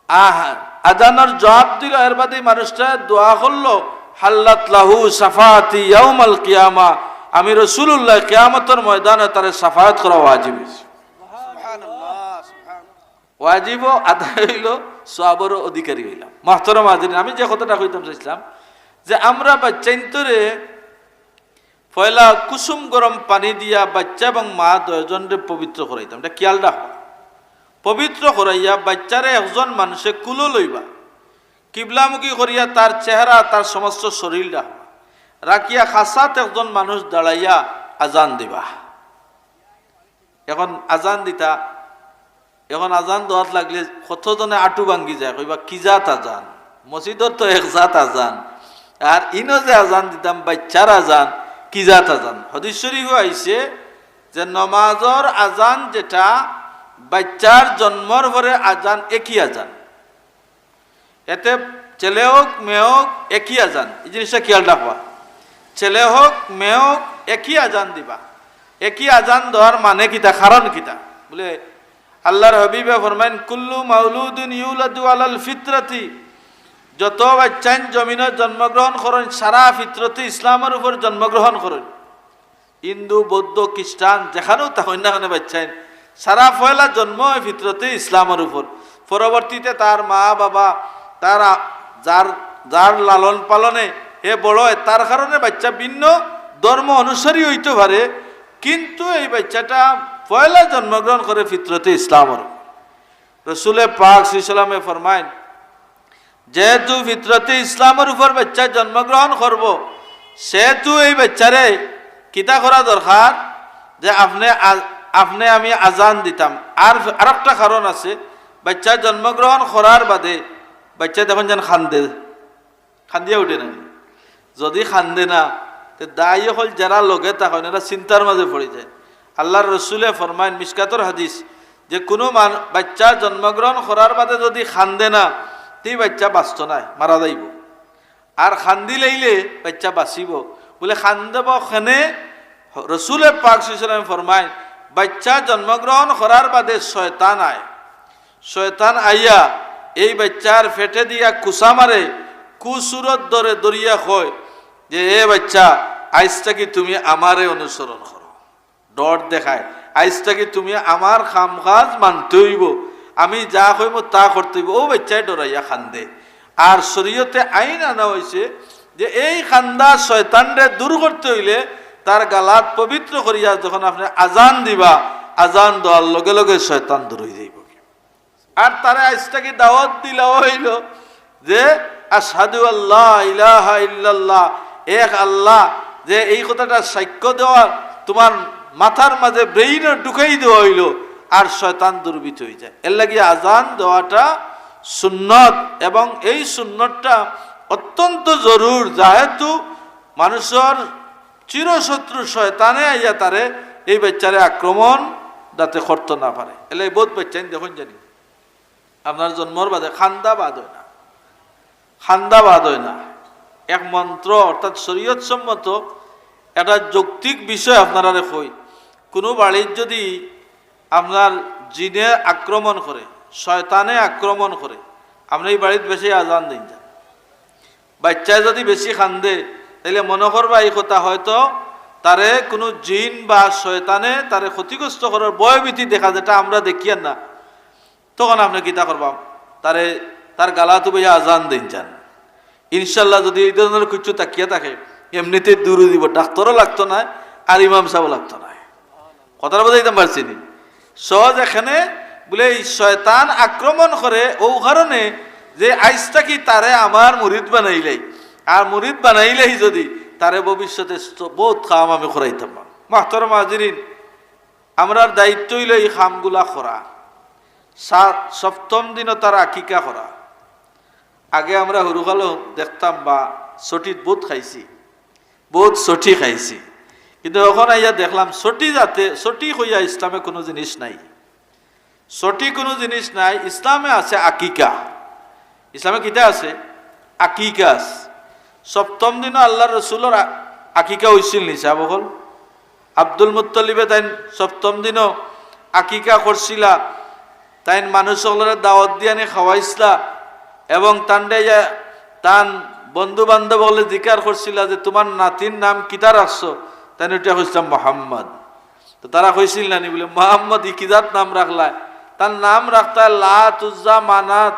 আহ, আজানর জবাব দিলো, এর বাদে এই মানুষটা দোয়া করলো, "হাল্লাত লাহু শাফাআতি ইয়াউমাল কিয়ামা", আমি রাসূলুল্লায় কিয়ামতর ময়দানে তারে শাফাআত করা ওয়াজিব অইছে। সুবহানাল্লাহ, সুবহানাল্লাহ। ওয়াজিবও আদায় অইলো, সওয়াবরও অধিকারী অইলাম। মুহতারাম হাজিরিন, আমি যে কথাটা কইতাম চাইছিলাম যে আমরা বাইচ্চাইন্তরে পয়লা কুসুম গরম পানি দিয়া বাইচ্চা এবং মা দুইজনরে পবিত্র করাইতাম, এটা খেয়াল রাখবা। পবিত্র করাইয়া বাইচ্চারে একজন মানুষে কুলো লইবা, কিবলামুখী করিয়া তার চেহারা, তার সমস্ত শরীর রাখবা, রাখিয়া খাসাত একজন মানুষ দাঁড়াইয়া আজান দিবা। এখন আজান দিতা, এখন আজান দেওয়াত লাগলে কতজনে আটু ভাঙ্গি যায়, কইবা, "কি জাত আজান? মসজিদর তো এক জাত আজান, আর ইনো যে আজান দিতাম, বাইচ্চার আজান, কি জাত আজান?" হাদিস শরীফও আইছে যে নমাজর আজান যেটা, বাইচ্চার জন্মর পরে আজান একই আজান। এতে ছেলে হোক, মেয়ে হোক, একই আজান। এই জিনিসটা খেয়াল রাখবা। ছেলে হোক, মেয়ে হোক, একই আজান দিবা। একই আজান দেওয়ার মানে কিতা, কারণ কিতা? বলে, আল্লাহর হাবিবে ফরমাইন, "কুল্লু মাউলুদিন ইউলাদু আলাল ফিতরাতি।" যত বাইচ্চাইন জমিনো জন্মগ্রহণ করইন, সারা ফিতরতে ইসলামর উপর জন্মগ্রহণ করইন। হিন্দু, বৌদ্ধ, খ্রিস্টান, যেখানেও থাকইন না কেনে বাইচ্চাইন, সারা পয়লা জন্ম অয় ফিতরতে ইসলামর উপর। পরবর্তীতে তার মা বাবা, তার আ-, যার, যার লালন পালনে হে বড় অয়, তার কারণে বাইচ্চা ভিন্ন ধর্ম অনুসারী অইতো পারে, কিন্তু এই বাইচ্চাটা পয়লা জন্মগ্রহণ করে ফিতরতে ইসলামর উপর। রসুলে পাক সাল্লাল্লাহু আলাইহি ওয়াসাল্লামে ফরমাইন, যেহেতু ফিতরতে ইসলামর উপর বাইচ্চা জন্মগ্রহণ করবো, সেহেতু এই বাইচ্চারে কিতা করা দরকার যে আপনে আ-, আপনে আমি আজান দিতাম। আর আরেকটা কারণ আছে, বাইচ্চা জন্মগ্রহণ করার বাদে বাইচ্চা দেখইন যেন কান্দে, কান্দিয়া উঠে না। যদি কান্দে না, তে দায়ী অকল যারা লগে থাকইন, এরা চিন্তার মাঝে পড়ি যায়। আল্লাহর রসুলে ফরমাইন, মিশকাতর হাদিস, যে কুনু মান-, বাইচ্চা জন্মগ্রহণ করার বাদে যদি কান্দে না, তে ই বাইচ্চা বাঁচতো নায়, মারা যাইবো। আর কান্দিলাইলে বাইচ্চা বাঁচিবো। বলে, কান্দবো কেনে? রসুলে পাক সাল্লাল্লাহু আলাইহি ওয়াসাল্লাম ফরমাইন, বাইচ্চা জন্মগ্রহণ করার বাদে শয়তান আয়। শয়তান আইয়া এই বাইচ্চার পেটে দিয়া কুচা মারে, কুসুরত ধরে, ধরিয়া কয় যে, "এ বাইচ্চা, আইজ থাকি তুমি আমারে অনুসরণ করো।" ডর দেখায়, "আইজ থাকি তুমি আমার কাম কাজ মানতে অইবো, আমি যা কইমু তা করতে অইবো।" অউ বাইচ্চায় ডরাইয়া কান্দে। আর শরীয়তে আইন আনা অইছে যে এই কান্দা শয়তানরে দূর করতে অইলে তার গালাত পবিত্র করিয়া যখন আপনে আজান দিবা, আজান দেওয়ার লগে লগে শয়তান দূর অই যাইবো। আর তারে আইজ থাকি দাওয়াত দিলা অইলো যে, "আশহাদু আল্লা ইলাহা ইল্লাল্লাহ", এক আল্লাহ, যে এই কথাটা সাক্ষ্য দেওয়ার তুমার মাথার মাঝে, ব্রেইনো ঢুকাই দেওয়া অইলো, আর শয়তান দূরভীত অই যায়। এর লাগি আজান দেওয়াটা সুন্নত, এবং এই সুন্নতটা অত্যন্ত জরুর, যেহেতু মানুষর চিরশত্রু শয়তানে আইয়া তারে, এই বাইচ্চারে আক্রমণ যাতে করতো না পারে। এলে বউত বাইচ্চাইন দেখইন জানি, আপনার জন্মর বাদে কান্দা বাদ অয় না, কান্দা বাদ অয় না। এক মন্ত্র, অর্থাৎ শরীয়ত সম্মত একটা যৌক্তিক বিষয় আপনারারে কই, কুনু বাড়িত যদি আপনার জিনে আক্রমণ করে, শয়তানে আক্রমণ করে, আপনে ই বাড়িত বেশি আজান দেইন যান। বাইচ্চায় যদি বেশি কান্দে, তাইলে মনো করবা ই কথা হয়তো তারে কুনু জিন বা শয়তানে তারে ক্ষতিগ্রস্ত করার ভয়ভীতি দেখা, যেটা আমরা দেখিয়ার না। তখন আপনে কিতা করবা? তারে, তার গালাত বইয়া আজান দেইন যান। ইনশাল্লাহ, যুদি ই ধরনর কিচ্ছু থাকিয়া থাকে, এমনিতেউ দূর অই যিবো, ডাক্তরও লাগতো নায়, আর ইমাম সাবও লাগতো নায়। কথাটা বুঝাইতাম পারছি নি? সহজ এখানে বুলে, ই শয়তান আক্রমণ করে অউ কারণে যে আইজ থাকি তারে আমার মুরিদ বানাইলাই, আর মুরিদ বানাইলাই যুদি, তারে ভবিষ্যতে স-, বউত কাম আমি করাইতাম। মুহতারাম হাজিরিন, আমরার দায়িত্ব অইলো ই কামগুলা করা। সা-, সপ্তম দিনো তার আকিকা করা। আগে আমরা হুরুকালো দেখতাম বা ছটিত বউত খাইছি, বউত ছটি খাইছি, কিন্তু অখন আইয়া দেখলাম ছটি জাতে, ছটি কইয়া ইসলামে কুনু জিনিস নাই। ছটি কুনু জিনিস নাই, ইসলামে আছে আকিকা। ইসলামে কিতা আছে? আকিকা আছে। সপ্তম দিনো আল্লার রসুলর আ-, আকিকা অইছিল নি সাব অকল? আব্দুল মুত্তালিবে তাইন সপ্তম দিনো আকিকা করছিলা, তাইন মানুষ অকলরে দাওয়াত দিয়া আনি খাওয়াইছলা, এবং তানরে ইয়া, তান বন্ধু বান্ধব অকলে জিকার করছিলা যে, "তুমার নাতির নাম কিতা রাখছো?" তাইন উঠিয়া কইছলা, "মোহাম্মদ।" তো তারা কইছিল না নি বুলে, "মোহাম্মদ ই কি জাত নাম রাখলায়? তার নাম রাখতায় লাত, উজ্জা, মানাত,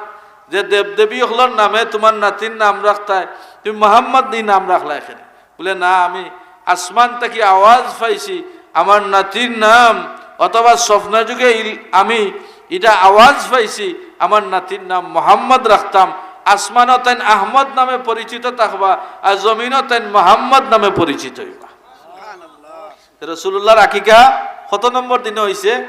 যে দেবদেবী অকলর নামে তুমার নাতির নাম রাখতায়, তুমি মোহাম্মদ ই নাম রাখলায় কেনে?" বুলে, "না, আমি আসমান থাকি আওয়াজ পাইছি, আমার নাতির নাম, অথবা স্বপ্ন যুগে ইল-, আমি ইটা আওয়াজ পাইছি, আমার নাতির নাম মোহাম্মদ রাখতাম। আসমানো তাইন আহমদ নামে পরিচিত থাকবা, আর জমিনো তাইন মোহাম্মদ নামে পরিচিত অইবা।" রসুলুল্লাহর আকিকা কত নম্বর দিনো অইছে?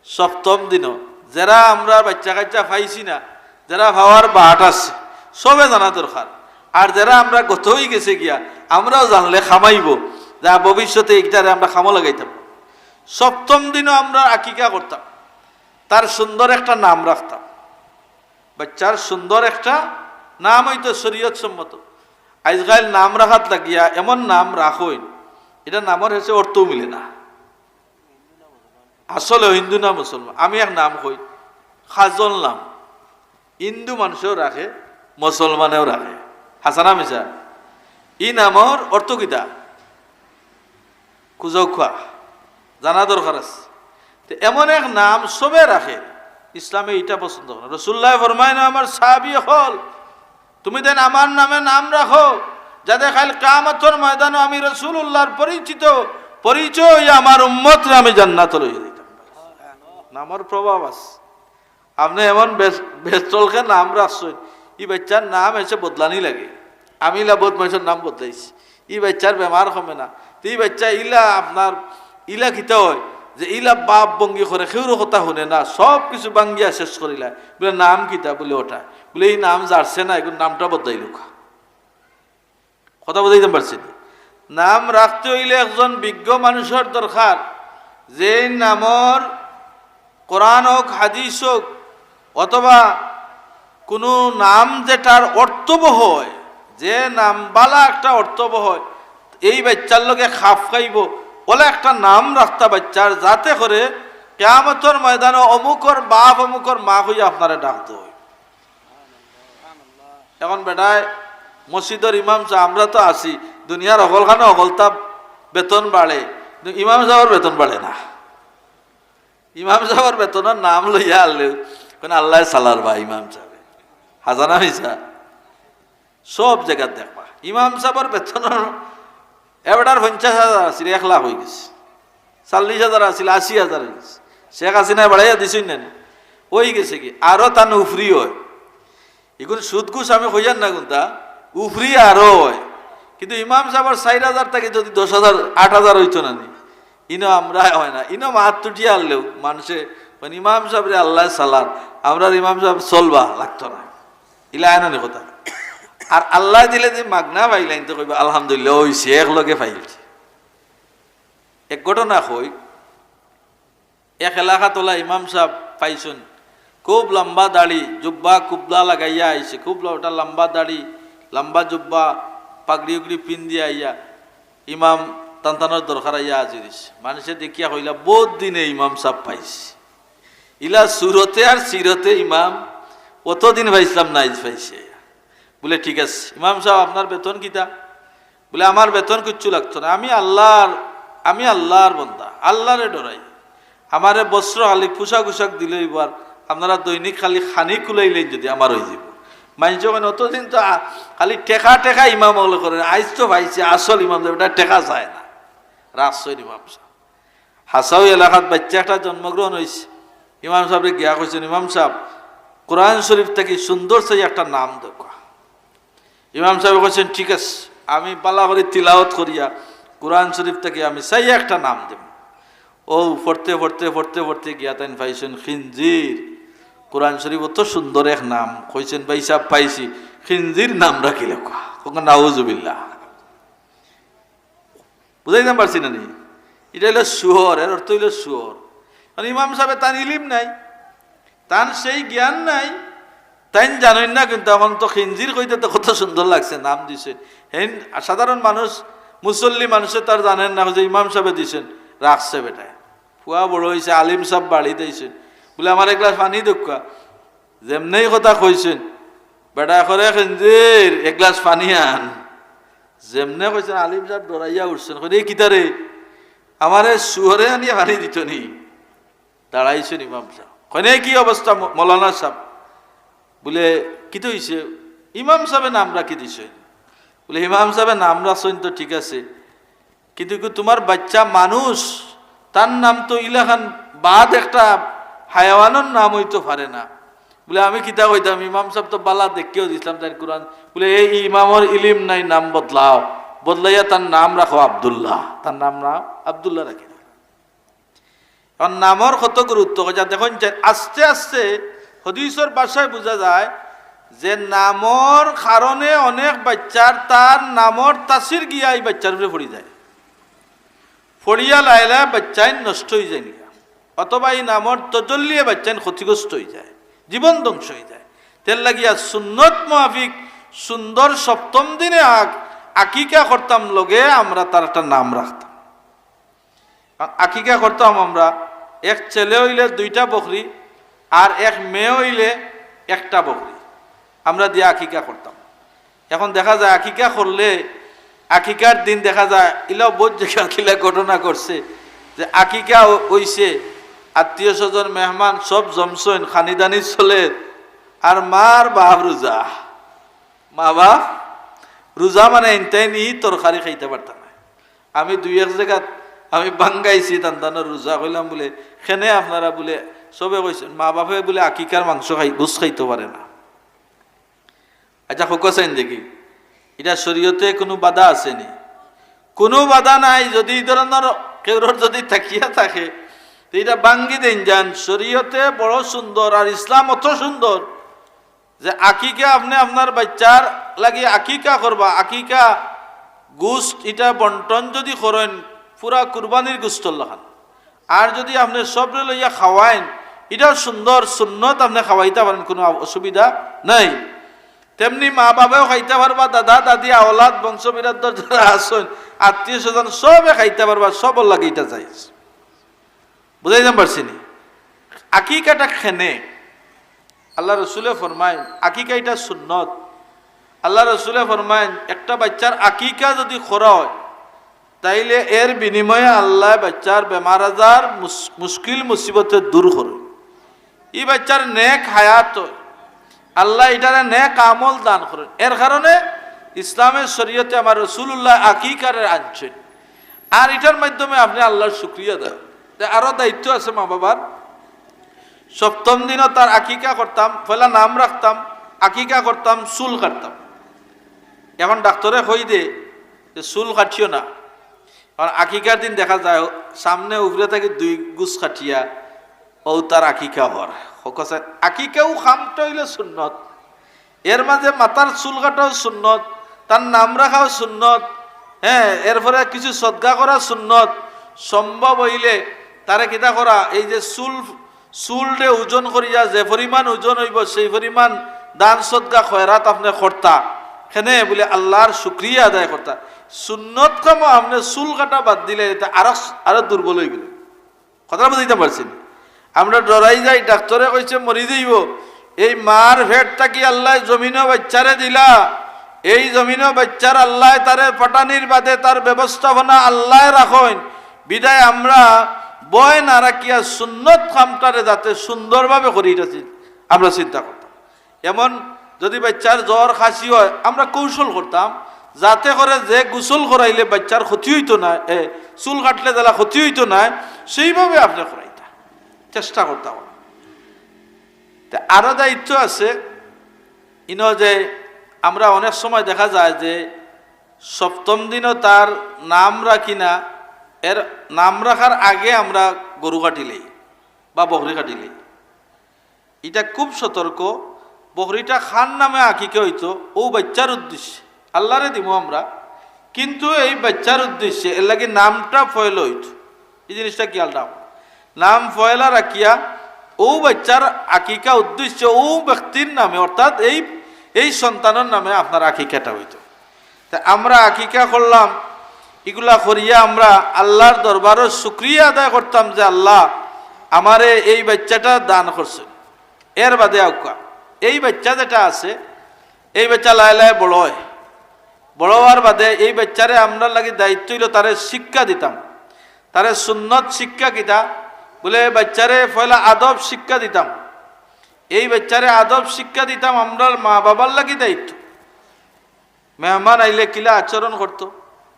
সপ্তম দিনো। যেরা আমরা বাইচ্চা কাইচ্চা পাইছি না, যেরা পাওয়ার বাট আছে, সবে জানা দরকার। আর যেরা আমরা গত অই গেছে গিয়া, আমরাও জানলে কামাইবো, যা ভবিষ্যতে ইটারে আমরা কামো লাগাইতাম। সপ্তম দিনো আমরা আকিকা করতাম, তার সুন্দর একটা নাম রাখতাম। বাইচ্চার সুন্দর একটা নাম অইতো শরীয়ত সম্মত। আইজকাইল নাম রাখাত লাগিয়া এমন নাম রাখইন, ইটা নামর হেষে অর্থও মিলে না। আসলে হিন্দু না মুসলমান, আমি এক নাম কই, কাজল নাম। হিন্দু মানষেও রাখে, মুসলমানেও রাখে। হাছা না মিছা? ই নামর অর্থ কিতা? খুঁজাউক্কা, জানা দরকার আছে। তে এমন এক নাম সবে রাখে, ইসলামে ইটা পছন্দ করে না। রসুলুল্লায় ফরমাইন, "আমার সাহাবী অকল, তুমি যেন আমার নামে নাম রাখো, যাতে কাইল কিয়ামতর ময়দানো আমি রসুলুল্লাহর পরিচিত, পরিচয় অইয়া আমার উম্মতরে আমি জান্নাতো লইয়া যাইতাম।" নামর প্রভাব আছে। আপনে এমন বেশ, বেশ চলকে নাম রাখছইন, ই বাইচ্চার নাম হেষে বদলানি লাগে। আমি ইলা বউত মানষর নাম বদলাইছি, ই বাইচ্চার বেমার কমে না। তে ই বাইচ্চা ইলা আপনার, ইলা কিতা অয় যে ইলা বাপ ভঙ্গি করে, কেউর কথা হুনে না, সব কিছু ভাঙ্গিয়া শেষ করিলায়। বুলে, "নাম কিতা?" বুলে, "ওটা।" বুলে, "ই নাম জারছে না, এগুর নামটা বদলাইলউক্কা।" কথা বুঝাইতাম পারছি নি? নাম রাখতে অইলে একজন বিজ্ঞ মানষর দরকার, যেই নামর কোরআন অউক, হাদিস অউক, অথবা কুনু নাম যেটার অর্থবহ অয়, যে নাম বালা একটা অর্থবহ অয়, এই বাইচ্চার লগে খাপ খাইবো, অলা একটা নাম রাখতা বাইচ্চার, যাতে করে কিয়ামতর ময়দানো অমুকর বাপ, অমুকর মা কইয়া আপনারে ডাকতো অয়। এখন বেটায় মসজিদর ইমাম সাব, আমরা তো আছি, দুনিয়ার হকলখানো হকলতা বেতন বাড়ে, কিন্তু ইমাম সাবর বেতন বাড়ে না। ইমাম সাবর বেতনর নাম লইয়া আনলেও কোন আল্লায় চালার বা ইমাম সাবে। হাছা না মিছা? সব জাগাত দেখবা ইমাম সাবর বেতনর, এ বেটার পঞ্চাশ হাজার আছিল, এক লাখ অই গেছে, চল্লিশ হাজার আছিল, আশি হাজার অই গেছে। শেখ হাসিনায় বাড়াইয়া দিছইন না নি? অই গেছে কি, আরো তান উফরি অয়। ইগুন সুদ ঘুষ আমি কইয়ার না কুনতা, উফরি আরো অয়। কিন্তু ইমাম সাবর চাইর হাজার থাকি যুদি দশ হাজার, আট হাজার অইতো না নি? ইনো আমরা অয় না, ইনো মাত তুটিয়া আনলেও মানষে, মানে, ইমাম সাবরে আল্লায় চালার, আমরার ইমাম সাব চলবা লাগতো না। ইলা আয় না নি কথা। আর আল্লায় দিলে যে মাগনা পাইলাইন তো কইবা, "আলহামদুলিল্লাহ, অইছে, এক লগে পাইলছি।" এক ঘটনা কই, এক এলাকাত অলা ইমাম সাব পাইছইন, খুব লম্বা দাড়ি, জুব্বা কুবলা লাগাইয়া আইছে, খুব ল-, ওটা লম্বা দাড়ি, লম্বা জুব্বা, পাগড়ি উগড়ি পিন্দিয়া আইয়া ইমাম তানতানর দরকার আইয়া হাজির অইছে। মানষে দেখিয়া কইলা, "বউত দিনে ইমাম সাব পাইছি।" ইলা সুরতে আর সিরতে ইমাম, "অতদিন পাইছলাম না, আইজ পাইছি।" বুলে, "ঠিক আছে।" ইমাম সাব, "আপনার বেতন কিতা?" বুলে, "আমার বেতন কিচ্ছু লাগতো না, আমি আল্লার, আমি আল্লার বন্দা, আল্লারে ডরাই। আমারে বস্ত্র খালি পোশাক উশাক দিলে অইবো, আর আপনারা দৈনিক খালি খানি কুলাইলেন যদি আমার অইযিবো। মাইনষে কইন, "অতদিন তো আ-, খালি টেকা টেকা ইমাম অকলে করের, আইজ তো পাইছি আসল ইমাম সাবে, ইটা টেকা চায় না।" রাখছইন ইমাম সাব। হাছাউ এলাকাত বাইচ্চা একটা জন্মগ্রহণ অইছে। ইমাম সাবরে গিয়া কইছইন, "ইমাম সাব, কোরআন শরীফ থাকি সুন্দর চাই একটা নাম দেউক্কা।" ইমাম সাবে কইছইন, "ঠিক আছে, আমি ভালা করি তিলাওয়াত করিয়া কোরআন শরীফ থাকি আমি চাইয়া একটা নাম দেমু।" অউ পড়তে পড়তে পড়তে পড়তে গিয়া তাইন পাইছইন খিনজির। কোরআন শরীফ অত সুন্দর এক নাম। কইছইন, "ভাইসাব, পাইছি, খিনজির নাম রাখিলাউক্কা।" কউক্কা, "নাউজুবিল্লাহ।" বুঝাইতাম পারছি না নি? ইটা অইলো শুয়োর, এর অর্থ অইলো শুয়োর। কারণ ইমাম সাবে তান ইলিম নাই, তান সেই জ্ঞান নাই, তাইন জানইন না, কিন্তু অখন তো খিনজির কইতে তো কত সুন্দর লাগছে, নাম দিছইন। হেইন সাধারণ মানুষ, মুসল্লি মানষে তো আর জানইন না যে ইমাম সাবে দিছইন, রাখছে বেটায়। ফুয়া বড় অইছে, আলিম সাব বাড়িত আইছইন, বুলে, "আমার এক গ্লাস পানি দেউক্কা।" যেমনেউ কথা কইছইন, বেটায় কয়, "খিনজির, এক গ্লাস পানি আন।" যেমনে কইছইন, আলিম সাব ডরাইয়া উঠছইন, কইন, "এ কিতা রে, আমারে শুয়োরে আনিয়া পানি দিতো নি?" দাঁড়াইছইন ইমাম সাব, কইন, "এ কি অবস্থা ম-, মৌলানা সাব?" বুলে, "কিতা অইছে?" "ইমাম সাবে নাম রাখি দিছইন।" বুলে, "ইমাম সাবে নাম রাখছইন তো ঠিক আছে, কিন্তু কি তুমার বাইচ্চা মানুষ, তার নাম তো ইলাখান বাদ একটা হায়াওয়ানর নাম অইতো পারে না।" বুলে, "আমি কিতা কইতাম, ইমাম সাব তো ভালা দেখিয়াউ দিছলাম তাইন কোরআন।" বুলে, "এই ইমামর ইলিম নাই, নাম বদলাও, বদলাইয়া তার নাম রাখো আব্দুল্লাহ, তার নাম না আব্দুল্লাহ রাখি দাও।" অখন নামর কত গুরুত্ব, কইয়া দেখইন যে আস্তে আস্তে হাদিসর ভাষায় বুঝা যায় যে নামর কারণে অনেক বাইচ্চার তার নামর তাসির গিয়া ই বাইচ্চার উপরে পড়ি যায়, পড়িয়া লায় লায় বাইচ্চাইন নষ্ট অইযায় গিয়া, অথবা ই নামর তজল্লিয়ে বাইচ্চাইন ক্ষতিগ্রস্ত অইযায়, জীবন ধ্বংস অইযায়। তের লাগিয়া সুন্নত মুআফিক সুন্দর সপ্তম দিনে আক-, আকিকা করতাম, লগে আমরা তার একটা নাম রাখতাম। আকিকা করতাম আমরা, এক ছেলে অইলে দুইটা বকরি, আর এক মেয়ে অইলে একটা বকরি, আমরা দিয়া আকিকা করতাম। অখন দেখা যায় আকিকা করলে, আকিকার দিন দেখা যায়, ইলাও বউত জাগাত ইলা ঘটনা ঘটছে যে আকিকা অ-, অইছে, আত্মীয় স্বজন মেহমান সব জমছইন, খানিদানি চলের, আর মা আর বাপ রোজা। মা বাপ রোজা মানে ইনতাইন ই তরকারি খাইতা পারতা নায়। আমি দুই এক জাগাত আমি বাঙ্গাইছি তান তানর রোজা, কইলাম বুলে, "কেনে আপনারা?" বুলে, সবে কইছইন, "মা বাপে বুলে আকিকার মাংস খাই, গোস্ত খাইতো পারে না।" আইচ্ছা, কউক্কা চাইন দেখি, ইটা শরীয়তে কুনু বাধা আছে নি? কুনু বাধা নাই। যুদি ই ধরনর কেউরর যুদি থাকিয়া থাকে, তে ইটা ভাঙ্গি দেইন যান। শরীয়তে বড় সুন্দর, আর ইসলাম অত সুন্দর যে আকিকা আপনে আপনার বাইচ্চার লাগি আকিকা করবা, আকিকা গোস্ত ইটা বন্টন যুদি করইন, পুরা কুরবানির গোস্তর লাখান, আর যুদি আপনে সবরে লইয়া খাওয়াইন, ইটাও সুন্দর সুন্নত, আপনে খাওয়াইতা পারইন, কুনু অসুবিধা নাই। তেমনি মা বাপেও খাইতা পারবা, দাদা দাদি, আওলাদ, বংশ বিরাদর যারা আছইন, আত্মীয় স্বজন, সবে খাইতা পারবা, সবর লাগি ইটা জায়েজ। বুঝাইতাম পারছি নি? আকিকাটা কেনে? আল্লার রসুলে ফরমাইন, আকিকা ইটা সুন্নত। আল্লার রসুলে ফরমাইন, একটা বাইচ্চার আকিকা যুদি করা অয়, তাইলে এর বিনিময়ে আল্লায় বাইচ্চার বেমার আজার, মুস-, মুশকিল মুসিবতে দূর করইন। ই বাইচ্চার নেক হায়াত অয়, আল্লায় ইটারে নেক আমল দান করইন। এর কারণে ইসলামের শরীয়তে আমার রসুলুল্লায় আকিকারে আনছইন। আর ইটার মাধ্যমে আপনে আল্লার শুকরিয়া আদায়। তে আরো দায়িত্ব আছে মা বাবার। সপ্তম দিনও তার আকিকা করতাম, পয়লা নাম রাখতাম, আকিকা করতাম, চুল কাটতাম। অখন ডাক্তরে কই দে যে চুল কাটিও না, কারণ আকিকার দিন দেখা যায় সামনে উপরে থাকি দুই গুছ কাটিয়া অউ তার আকিকা অর। কউক্কা চাইন, আকিকাও কামটা অইলো সুন্নত, এর মাঝে মাথার চুল কাটাও সুন্নত, তার নাম রাখাও সুন্নত, হ্যাঁ, এরপরে কিছু সদকা করা সুন্নত। সম্ভব অইলে তারে কিতা করা, এই যে চুল, চুলরে ওজন করিয়া যে পরিমাণ ওজন অইবো, সেই পরিমাণ দান সদকা খয়রাত আপনে করতা। কেনে বুলে আল্লার শুকরিয়া আদায় করতা। সুন্নত কামো আপনে চুল কাটা বাদ দিলে ইটা আরো, আরো দুর্বল অইগেলো। কথা বুঝাইতাম পারছি নি? আমরা ডরাই যাই, ডাক্তরে কইছে মরি যাইবো। এই মার পেট থাকি আল্লায় জমিনো বাইচ্চারে দিলা, এই জমিনো বাইচ্চার আল্লায় তারে পাঠানির বাদে তার ব্যবস্থাপনা আল্লায় রাখইন। বিধায় আমরা ভয় না রাখিয়া সুন্নত কামটারে যাতে সুন্দরভাবে করি, ইটা চিন-, আমরা চিন্তা করতাম। এমন যদি বাচ্চার জ্বর খাসি হয়, আমরা কৌশল করতাম যাতে করে যে গোসল করাইলে বাচ্চার ক্ষতি হইতো না, এ, চুল কাটলে যেলা ক্ষতি হইতো না, সেইভাবে আপনে করাইতা চেষ্টা করতাম। তে আরো দায়িত্ব আছে ইনো যে আমরা অনেক সময় দেখা যায় যে সপ্তম দিনও তার নাম রাখি না, এর নাম রাখার আগে আমরা গরু কাটিলেই বা বকরি কাটিলেই। ইটা খুব সতর্ক। বকরিটা কার নামে আকিকা হইতো, ও বাচ্চার উদ্দেশ্যে, আল্লাহরে দিমু আমরা, কিন্তু এই বাচ্চার উদ্দেশ্যে, এর লাগি নামটা পয়লা হইতো। এই জিনিসটা খেয়াল রাখো। নাম পয়লা রাখিয়া ও বাচ্চার আকিকা উদ্দেশ্যে ও ব্যক্তির নামে, অর্থাৎ এই, এই সন্তানের নামে আপনার আকিকাটা হইতো। তে আমরা আকিকা করলাম, ইগুলা করিয়া আমরা আল্লাহর দরবারো শুকরিয়া আদায় করতাম যে, "আল্লাহ, আমারে এই বাচ্চাটা দান করছেন।" এর বাদে আউক্কা, এই বাচ্চা যেটা আছে, এই বাচ্চা লায় লায় বড় হয়। বড় হওয়ার বাদে এই বাচ্চারে আমরার লাগি দায়িত্ব হইল তারে শিক্ষা দিতাম। তারে সুন্নত শিক্ষা কিতা? বলে, এই বাচ্চারে পয়লা আদব শিক্ষা দিতাম। এই বাচ্চারে আদব শিক্ষা দিতাম, আমরার মা বাবার লাগি দায়িত্ব। মেহমান আইলে কিলা আচরণ করতো,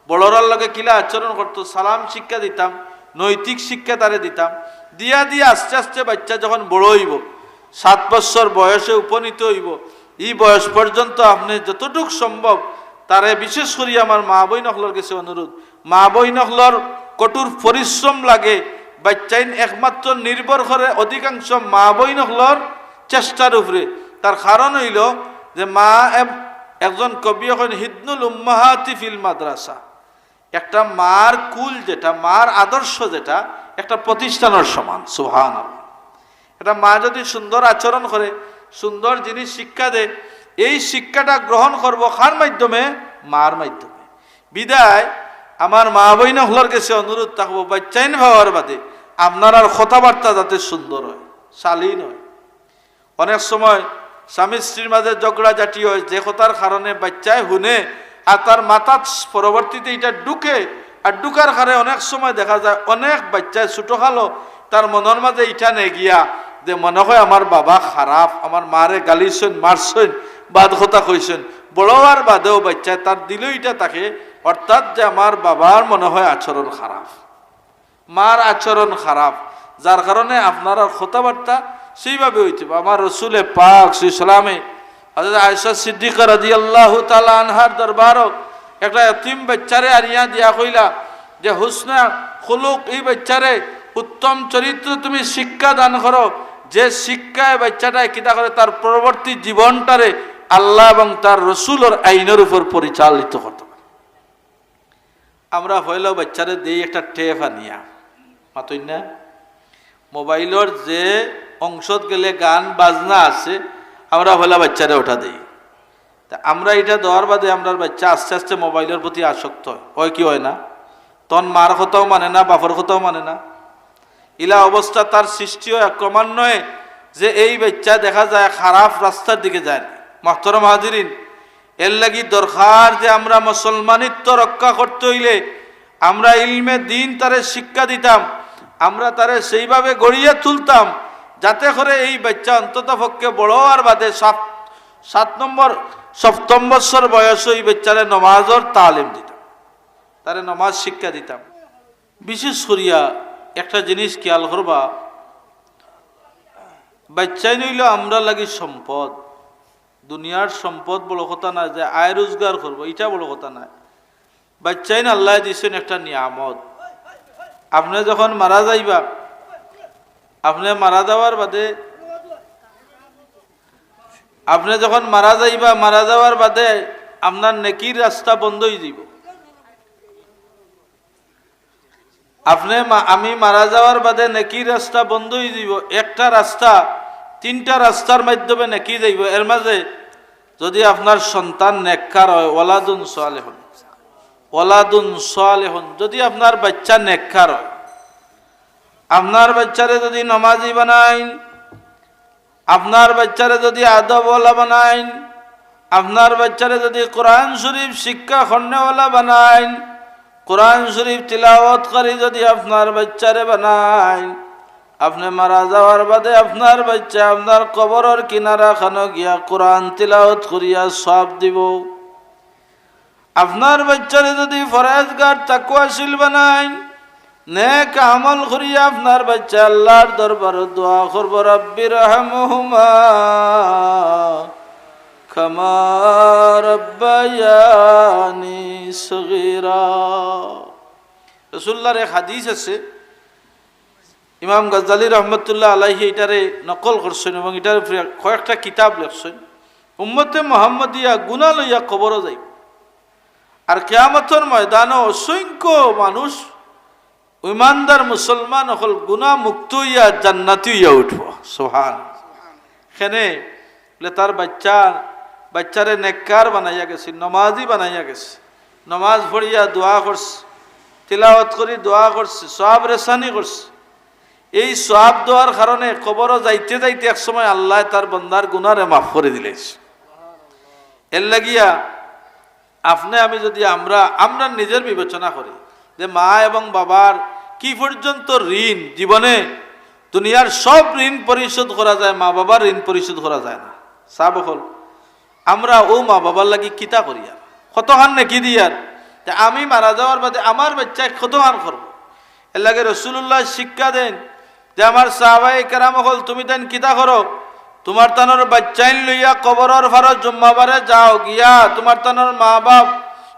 বড়রার লগে কিলা আচরণ করতো, সালাম শিক্ষা দিতাম, নৈতিক শিক্ষা তারে দিতাম। দিয়া দিয়া আস্তে আস্তে বাচ্চা যখন বড় হইব, সাত বছর বয়সে উপনীত হইব, এই বয়স পর্যন্ত আপনি যতটুক সম্ভব তারে, বিশেষ করি আমার মা বইন অকলর গেছে অনুরোধ, মা বইন অকলর কঠোর পরিশ্রম লাগে। বাচ্চাইন একমাত্র নির্ভর করে অধিকাংশ মা বইন অকলর চেষ্টার উপরে। তার কারণ হইল যে মা এম-, একজন কবি এখন হিদনুল উম্মাহাতি ফিল মাদ্রাসা, একটা মার কুল যেটা, মার আদর্শ যেটা, একটা প্রতিষ্ঠানের সমান। সুবহানাল্লাহ। একটা মা যদি সুন্দর আচরণ করে, সুন্দর জিনিস শিক্ষা দেয়, এই শিক্ষাটা গ্রহণ করব কার মাধ্যমে? মার মাধ্যমে। বিদায় আমার মা বইন অকলর গেছে অনুরোধ থাকবো, বাচ্চাইন পাওয়ার বাদে আপনারার কথাবার্তা যাতে সুন্দর হয়, শালীন হয়। অনেক সময় স্বামী স্ত্রীর মাঝে ঝগড়াঝাটি হয়, যে কথার কারণে বাচ্চায় হুনে আর তার মাথাত পরবর্তীতে এটা ঢুকে, আর ঢুকার কারণে অনেক সময় দেখা যায় অনেক বাচ্চায় ছোটকালো তার মনের মাঝে এটা নে গিয়া যে মনে হয় আমার বাবা খারাপ, আমার মারে গালিছইন, মারছইন, বাদ কথা কইছইন। বড় হওয়ার বাদেও বাচ্চায় তার দিলেও এটা থাকে, অর্থাৎ যে আমার বাবার মনে হয় আচরণ খারাপ, মার আচরণ খারাপ, যার কারণে আপনারার কথাবার্তা সেইভাবে হইতে হবে। আমার রসুলে পাক সাল্লাল্লাহু আলাইহি ওয়াসাল্লামে হযরত আয়েশা সিদ্দিকা রাদিয়াল্লাহু তাআলা আনহার দরবারও একটা এতিম বাচ্চারে আনিয়া দিয়া কইলা যে হুসনে খুলুক, এই বাচ্চারে উত্তম চরিত্র তুমি শিক্ষা দান করো, যে শিক্ষায় বাচ্চাটায় কিতা করে তার পরবর্তী জীবনটারে আল্লাহ এবং তার রসুলর আইনের উপর পরিচালিত করতে পারে। আমরা পয়লাউ বাচ্চারে দেই একটা টেপ আনিয়া, মাতইন না? মোবাইলর যে অংশত গেলে গান বাজনা আছে, আমরা পয়লা বাচ্চারে ওটা দেই। তা আমরা এটা দেওয়ার বাদে আমরার বাচ্চা আস্তে আস্তে মোবাইলর প্রতি আসক্ত হয়, হয় কি হয় না? তখন মার কথাও মানে না, বাপর কথাও মানে না। ইলা অবস্থা তার সৃষ্টি হয় ক্রমান্বয়ে, যে এই বাচ্চা দেখা যায় খারাপ রাস্তার দিকে যায়। মহতরম হাজিরিন, এর লাগি দরকার যে আমরা মুসলমানিত্ব রক্ষা করতে হইলে আমরা ইলমে দ্বীন তারে শিক্ষা দিতাম, আমরা তারে সেইভাবে গড়িয়া তুলতাম যাতে করে এই বাচ্চা অন্তত পক্ষে বড় হওয়ার বাদে সাত, সাত নম্বর, সপ্তম বছর বয়সে এই বাচ্চারে নমাজর তালিম দিতাম, তারে নমাজ শিক্ষা দিতাম। বিশেষ করিয়া একটা জিনিস খেয়াল করবা, বাচ্চাইন অইলো আমরার লাগি সম্পদ। দুনিয়ার সম্পদ বড় কথা নায়, যে আয় রোজগার করবো, ইটা বড় কথা নায়। বাচ্চাইন আল্লায় দিছইন একটা নিয়ামত। আপনে যখন মারা যাইবা, আপনে মারা যাওয়ার বাদে, আপনে যখন মারা যাইবা, মারা যাওয়ার বাদে আপনার নেকির রাস্তা বন্ধ অইযিবো। আপনে মা-, আমি মারা যাওয়ার বাদে নেকির রাস্তা বন্ধ অইযিবো। একটা রাস্তা, তিনটা রাস্তার মাধ্যমে নেকি যাইবো। এর মাঝে যদি আপনার সন্তান নেককার হয়, ওয়ালাদুন সালেহুন, ওয়ালাদুন সালেহুন, যদি আপনার বাচ্চা নেককার হয়, আপনার বাচ্চারে যদি নমাজি বানাইন, আপনার বাচ্চারে যদি আদবওয়ালা বানাইন, আপনার বাচ্চারে যদি কোরআন শরীফ শিক্ষা করনেওয়ালা বানাইন, কোরআন শরীফ তিলাওয়াতকারী যদি আপনার বাচ্চারে বানাইন, আপনে মারা যাওয়ার বাদে আপনার বাচ্চায় আপনার কবরর কিনারা খানো গিয়া কোরআন তিলাওয়াত করিয়া সওয়াব দিবো। আপনার বাচ্চারে যদি পরহেজগার তাকওয়াশীল বানাইন, নেক আমল করিয়া আপনার বাচ্চায় আল্লার দরবারো দোয়া করবো, "রাব্বির হামহুমা কামা রাব্বায়ানি সগীরা।" রাসূলুল্লাহর এক হাদিস আছে, ইমাম গাজ্জালী রহমতুল্লাহ আলাইহি ইটারে নকল করছইন এবং ইটার উপরে কয়েকটা কিতাব লেখছইন। উম্মতে মুহাম্মদিয়া গুনা লইয়া কবরো যাইবো, আর কিয়ামতর ময়দানো অসংখ্য মানুষ, ইমানদার মুসলমান অকল গুনা মুক্ত অইয়া জান্নাতি অইয়া উঠবো। সুবহান। কেনে বুলে তার বাচ্চা, বাচ্চারে নেককার বানাইয়া গেছে, নমাজি বানাইয়া গেছে, নমাজ পড়িয়া দোয়া করছে, তিলাওয়াত করি দোয়া করছে, সওয়াব রেসানি করছে। এই সওয়াব দেওয়ার কারণে কবরো যাইতে যাইতে এক সময় আল্লায় তার বন্দার গুনারে মাফ করি দিলাইছে। এর লাগিয়া আপনে আমি যদি আমরা, আমরা নিজের বিবেচনা করি যে মা এবং বাবার কি পর্যন্ত ঋণ, জীবনে দুনিয়ার সব ঋণ পরিশোধ করা যায়, মা বাবার ঋণ পরিশোধ করা যায় না। সাব অকল, আমরা অউ মা বাবার লাগি কিতা করিয়ার, কতখান নেকি দিয়ার, যে আমি মারা যাওয়ার বাদে আমার বাচ্চায় কতখান করবো। এর লাগি রাসূলুল্লাহ শিক্ষা দেন যে, "আমার সাহাবায়ে কেরাম অকল, তুমি তাইন কিতা করো? তুমার তানর বাচ্চাইন লইয়া কবরর পারো জুম্মাবারে যাও, গিয়া তুমার তানর মা বাপ,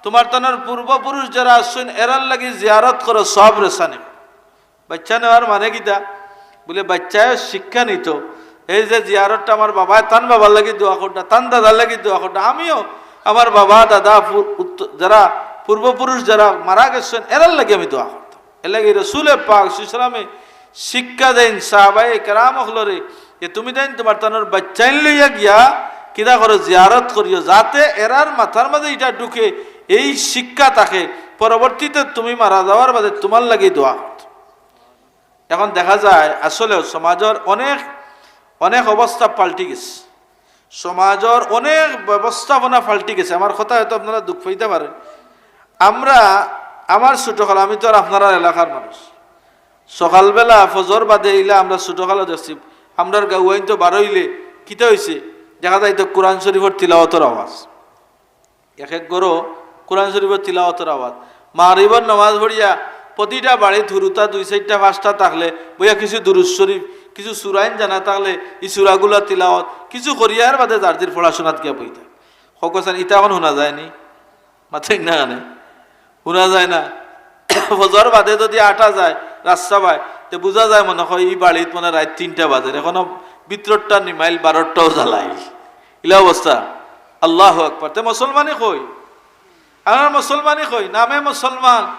তুমার তানর পূর্বপুরুষ যারা আছইন, এরার লাগি জিয়ারত করো, সওয়াব রেসানি।" বাচ্চা নেওয়ার মানে কিতা? বুলে, বাচ্চায় শিক্ষা নিতো, এই যে জিয়ারতটা আমার বাবায় তান বাবার লাগি দোয়া করতা, তান দাদার লাগি দোয়া করতা, আমিও আমার বাবা, দাদা, পু-, উত্ত-, যারা পূর্বপুরুষ যারা মারা গেছইন, এরার লাগি আমি দোয়া করতাম। এর লাগি রসুলে পাক সাল্লাল্লাহু আলাইহি ওয়াসাল্লামে শিক্ষা দেন সাহাবায়ে কেরাম অকলরে যে, "তুমি দেন তুমার তানর বাচ্চাইন লইয়া গিয়া কিতা করো, জিয়ারত করিও, যাতে এরার মাথার মাঝে ইটা ঢুকে, এই শিক্ষা থাকে, পরবর্তীতে তুমি মারা যাওয়ার বাদে তুমার লাগি দোয়া করতো।" এখন দেখা যায় আসলে সমাজর অনেক, অনেক অবস্থা পাল্টি গেছে, সমাজর অনেক ব্যবস্থাপনা পাল্টি গেছে। আমার কথা হয়তো আপনারা দুখ পাইতা পারেন। আমরা, আমার ছোটকাল, আমি তো আর আপনারার এলাকার মানুষ, সকালবেলা ফজর বাদে ইলা আমরা ছোটকালো দেখছি, আমরার গাউয়াইন তো বারইলে কিতা অইছে, দেখা যাইতো কোরআন শরীফর তিলাওয়াতর আওয়াজ। এক এক ঘরো কোরআন শরীফর তিলাওয়াতর আওয়াজ। মাগরিবর নামাজ পড়িয়া প্রতিটা বাড়িত হুরুতা দুই চাইরটা পাঁচটা থাকলে বইয়া কিছু দুরূদ শরীফ, কিছু সুরাইন জানা থাকলে ই সুরাগুলা তিলাওয়াত, কিছু করিয়ার বাদে যার যির পড়াশোনাত গিয়া বইতা। কউক্কা চাইন, ইতা এখন হুনা যায়নি? মাতইন না কেনে? হুনা যায় না। ফজর বাদে যদি আটা যায় রাস্তা বায়, তে বুঝা যায় মনে হয় ই বাড়িত মনে হয় রাইত তিনটা বাজের, এখনো ভিতরটা নিমাইল, বারোটাও জ্বালাইল। ইলা অবস্থা। আল্লাহু আকবার। তে মুসলমানি কই? আমরা মুসলমানি কই? নামে মুসলমান।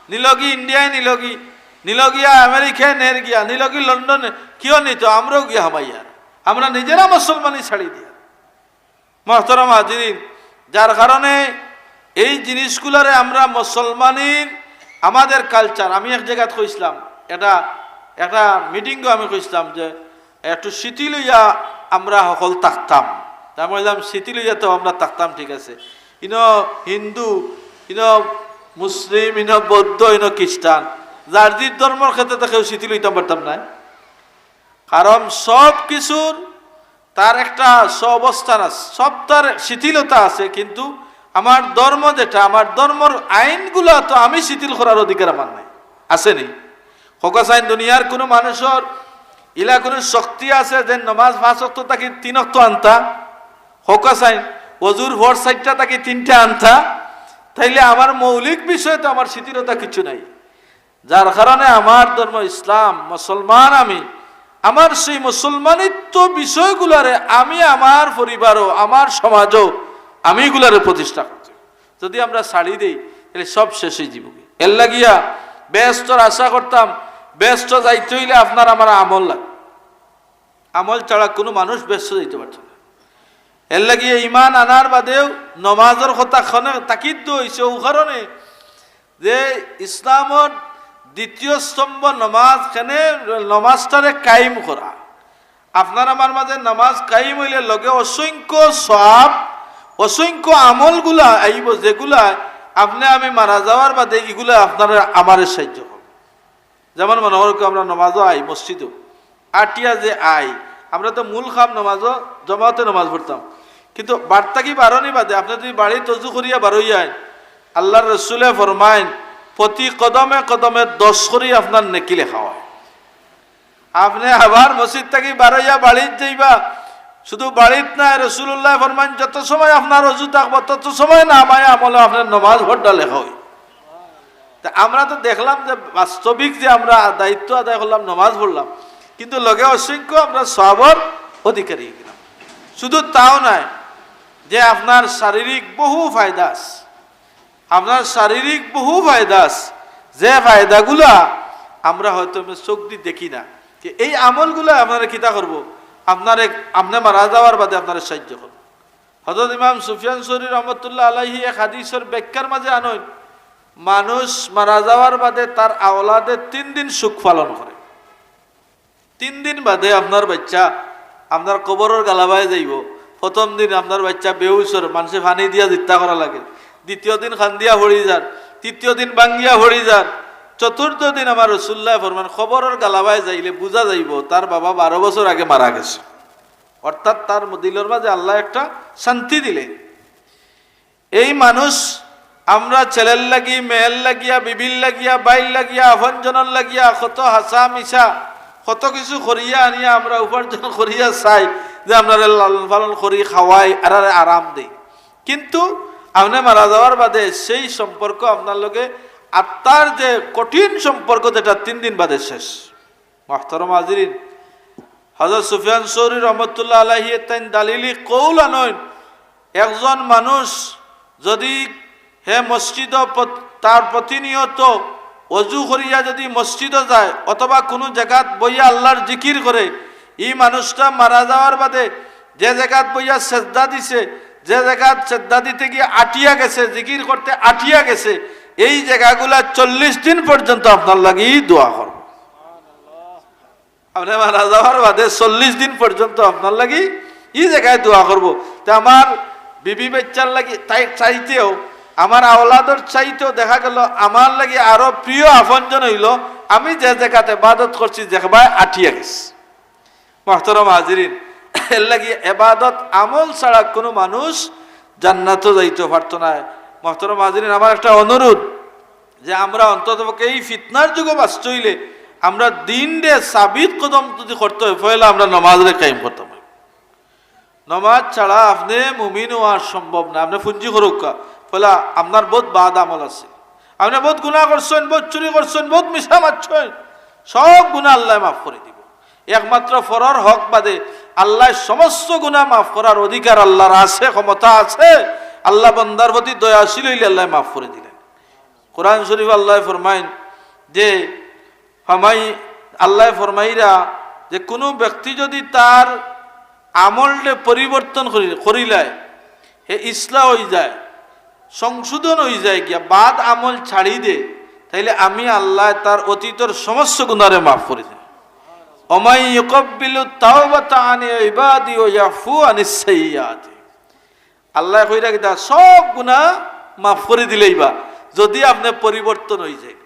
নিলগি ইন্ডিয়ায় নিলগি, নিলগিয়া আমেরিকায় নের গিয়া, নিলগি লন্ডনে, কিয় নিত? আমরাও গিয়া হামাইয়ার। আমরা নিজেরা মুসলমানি ছাড়ি দিয়া। মোহতরম হাজিরিন, যার কারণে এই জিনিসগুলারে আমরা মুসলমানির, আমাদের কালচার, আমি এক জাগাত কইছলাম, এটা একটা মিটিংও আমি কইছলাম যে একটু শিথিল অইয়া আমরা হকল থাকতাম। তা আমি কইলাম, শিথিল অইয়া তো আমরা থাকতাম, ঠিক আছে, ইনো হিন্দু, ইনো মুসলিম, ইনো বৌদ্ধ, ইনো খ্রিস্টান, যার যির ধর্মর ক্ষেত্রে তো কেউ শিথিল অইতাম পারতাম নায়। কারণ সব কিছুর তার একটা সহাবস্থান আছে, সবটার শিথিলতা আছে, কিন্তু আমার ধর্ম যেটা, আমার ধর্মর আইনগুলা তো আমি শিথিল করার অধিকার আমার নাই, আছে নি? কউক্কা চাইন, দুনিয়ার কুনু মানুষর ইলা কুনু শক্তি আছে যে নমাজ পাঁচ ওয়াক্ত থাকি তিন ওয়াক্ত আনতা? কউক্কা চাইন, অজুর ফরজ চাইরটা থাকি তিনটা আনতা? তাইলে আমার মৌলিক বিষয়ে তো আমার শিথিলতা কিছু নাই। যার কারণে আমার ধর্ম ইসলাম, মুসলমান আমি, আমার সেই মুসলমানিত্ব বিষয়গুলারে আমি আমার পরিবারও, আমার সমাজও আমি এগুলারে প্রতিষ্ঠা করতে। যদি আমরা ছাড়ি দেই, তাহলে সব শেষ অইযিবো। এর লাগিয়া বেহেস্তর আশা করতাম, বেহেস্ত যাইতে অইলে আপনার আমার আমল লাগে। আমল ছাড়া কুনু মানুষ বেহেস্ত যাইতে পারতো না। এর লাগিয়া ইমান আনার বাদেও নমাজর কথা খনে তাকিদ অইছে, অউ কারণে যে ইসলামর দ্বিতীয় স্তম্ভ নমাজ, কেনে নমাজটারে কায়েম করা। আপনার আমার মাঝে নমাজ কায়েম অইলে লগে অসংখ্য সওয়াব, অসংখ্য আমলগুলা আইবো, যেগুলা আপনে আমি মারা যাওয়ার বাদে ইগুলা আপনারে আমারে সাহায্য করবো। যেমন মনে করুক্কা আমরা নমাজও আই, মসজিদও আটিয়া যে আই, আমরা তো মূল কাম নমাজও জমাতে নমাজ পড়তাম, কিন্তু বাড়ি থাকি বারনি বাদে আপনে যদি বাড়িত অজু করিয়া বারইয়া আইন, আল্লার রসুলে ফরমাইন, প্রতি কদমে কদমে দশ করি আপনার নেকি লেখা অয়। আপনে আবার মসজিদ থাকি বারইয়া বাড়িত যাইবা, শুধু বাড়িত নায়, রসুলুল্লায় ফরমাইন, যত সময় আপনার অজু থাকবো, তত সময় নামায়ে আমলে আপনার নমাজ পড়া লেখা অয়। তে আমরা তো দেখলাম যে বাস্তবিক যে আমরা দায়িত্ব আদায় করলাম, নমাজ পড়লাম, কিন্তু লগে অসংখ্য আমরা সওয়াবর অধিকারী অইগেলাম। শুধু তাও নায়, যে আপনার শারীরিক বহু ফায়দা আছে, আপনার শারীরিক বহু ফায়দা আছে, যে ফায়দাগুলা আমরা হয়তো আমরা চোখ দি দেখি না, যে এই আমলগুলা আপনারে কিতা করবো, আপনারে, আপনে মারা যাওয়ার বাদে আপনারে সাহায্য করবো। হযরত ইমাম সুফিয়ান সৌরি রহমতুল্লাহ আলাইহি এক হাদিসর ব্যাখ্যার মাঝে আনইন, মানুষ মারা যাওয়ার বাদে তার আওলাদে তিন দিন শোক পালন করে। তিন দিন বাদে আপনার বাইচ্চা আপনার কবরর গালাবায় যাইবো। প্রথম দিন আপনার বাইচ্চা বেহুশ অর, মানষে পানি দিয়া জিত্তা করা লাগে, দ্বিতীয় দিন কান্দিয়া পড়ি যার, তৃতীয় দিন ভাঙ্গিয়া পড়ি যার, চতুর্থ দিন আমার রসুলুল্লায় ফরমাইন, কবরর গালাবায় যাইলে বুঝা যাইবো তার বাবা বারো বছর আগে মারা গেছে। অর্থাৎ তার দিলর মাঝে আল্লায় একটা শান্তি দিলে। এই মানুষ আমরা ছেলের লাগি, মেয়ের লাগিয়া, বিবির লাগিয়া, ভাইর লাগিয়া, আপনজনর লাগিয়া কত হাছা মিছা, কত কিছু করিয়া আনিয়া আমরা উপার্জন করিয়া চাই যে আপনারে লালন পালন করি, খাওয়াই, আরারে আরাম দেই। কিন্তু আপনে মারা যাওয়ার বাদে সেই সম্পর্ক আপনার লগে আত্মার যে কঠিন সম্পর্ক, যেটা তিন দিন বাদে শেষ। মুহতারাম হাজিরিন, হযরত সুফিয়ান সৌরি রহমতুল্লাহ আলাইহি তাইন দালিলি কৌল আনইন, একজন মানুষ যদি হে মসজিদো প্রত-, তার প্রতিনিয়ত অজু করিয়া যদি মসজিদো যায় অথবা কুনু জাগাত বইয়া আল্লার জিকির করে, ই মানুষটা মারা যাওয়ার বাদে যে জাগাত বইয়া সেজদা দিছে, যে জাগাত সেজদা দিতে গিয়া আটিয়া গেছে, জিকির করতে আটিয়া গেছে, এই জাগাগুলা চল্লিশ দিন পর্যন্ত আপনার লাগি দোয়া করবো। আপনে মারা যাওয়ার বাদে চল্লিশ দিন পর্যন্ত আপনার লাগি ই জাগায় দোয়া করবো। তে আমার বিবি বাইচ্চার লাগি তাই চাইতেও, আমার আওলাদর চাইতেও দেখা গেল আমার লাগি আরো প্রিয় আপনজন অইলো আমি যে জাগাত ইবাদত করছি, যেবায় আটিয়া গেছে। মুহতারাম হাজিরিন, এর লাগি ইবাদত আমল ছাড়া কুনু মানুষ জান্নাতো যাইতো পারতো নায়। মুহতারাম হাজিরিন, আমার একটা অনুরোধ, যে আমরা অন্ততপক্ষে এই ফিতনার যুগো বাঁচতে অইলে আমরা দিনরে সাবিত কদম যদি করতে অয়, পয়লা আমরা নমাজরে কায়েম করতাম অয়। নমাজ ছাড়া আপনে মুমিন অওয়া সম্ভব না। আপনে পুঞ্জি করউক্কা, পয়লা আপনার বউত বাদ আমল আছে, আপনে বউত গুনা করছইন, বউত চুরি করছইন, বউত মিছা মাতছইন, সব গুনা আল্লায় মাফ করি দিবো। একমাত্র পরর হক বাদে আল্লায় সমস্ত গুনা মাফ করার অধিকার আল্লার আছে, ক্ষমতা আছে। আল্লা বন্দার প্রতি দয়াশীল অইলে আল্লায় মাফ করি দিলাইন। কোরআন শরীফ আল্লায় ফরমাইন যে, ফরমাই-, আল্লায় ফরমাইরা যে কুনু ব্যক্তি যদি তার আমলরে পরিবর্তন করি-, করিলায়, হে ইসলাহ অইযায়, সংশোধন অইযায় গিয়া, বাদ আমল ছাড়ি দে, তাইলে আমি আল্লায় তার অতীতর সমস্ত গুনারে মাফ করি দেই। ওমান ইউকাব্বিলু তাওবাতা আন ইবাদি ওয়া ইয়াফু আনিস সাইয়্যাতি। আল্লায় কইরা কিতা, সব গুনা মাফ করি দিলাইবা, যদি আপনে পরিবর্তন অইযায়।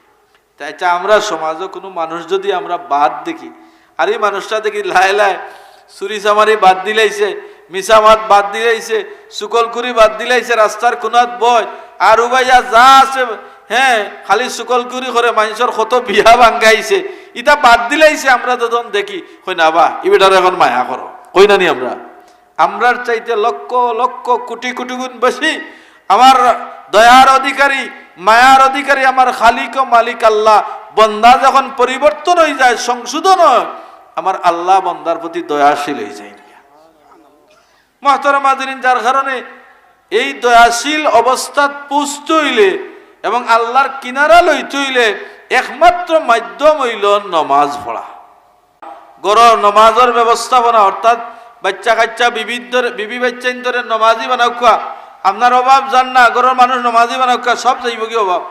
তে আচ্ছা, আমরা সমাজো কুনু মানুষ যদি আমরা বাদ দেখি, আর ই মানুষটা দেখি লায় লায় চুরি চামারি বাদ দিলাইছে, মিছা মাত বাদ দিলাইছে, চুগলখুরি বাদ দিলাইছে, রাস্তার কুনাত বয়, আর উবাইয়া যা আছে, হে, খালি চুগলখুরি করে, মানষর কত বিয়া ভাঙ্গাইছে, ইতা বাদ দিলাইছে। আমরা যখন দেখি, কই না বা, ই বেটারে এখন মায়া করো, কই না নি আমরা? আমরার চাইতে লক্ষ লক্ষ কোটি কোটি গুণ বেশি আমার দয়ার অধিকারী, মায়ার অধিকারী আমার খালিক ও মালিক আল্লা। বন্দা যখন পরিবর্তন অইযায়, সংশোধন অয়, আমার আল্লা বন্দার প্রতি দয়াশীল অইযায়। মুহতারাম হাজিরিন, যার কারণে এই দয়াশীল অবস্থাত পৌঁছতে অইলে এবং আল্লার কিনারা লইতে অইলে একমাত্র মাধ্যম অইলো নমাজ পড়া। ঘরর নমাজর ব্যবস্থাপনা, অর্থাৎ বাইচ্চা কাইচ্চা বিবির ধরে, বিবি বাইচ্চাইন ধরে নমাজি বানাউক্কা। আপনার অভাব যার না, ঘরর মানুষ নমাজি বানাউক্কা, সব যাইবোগি অভাব।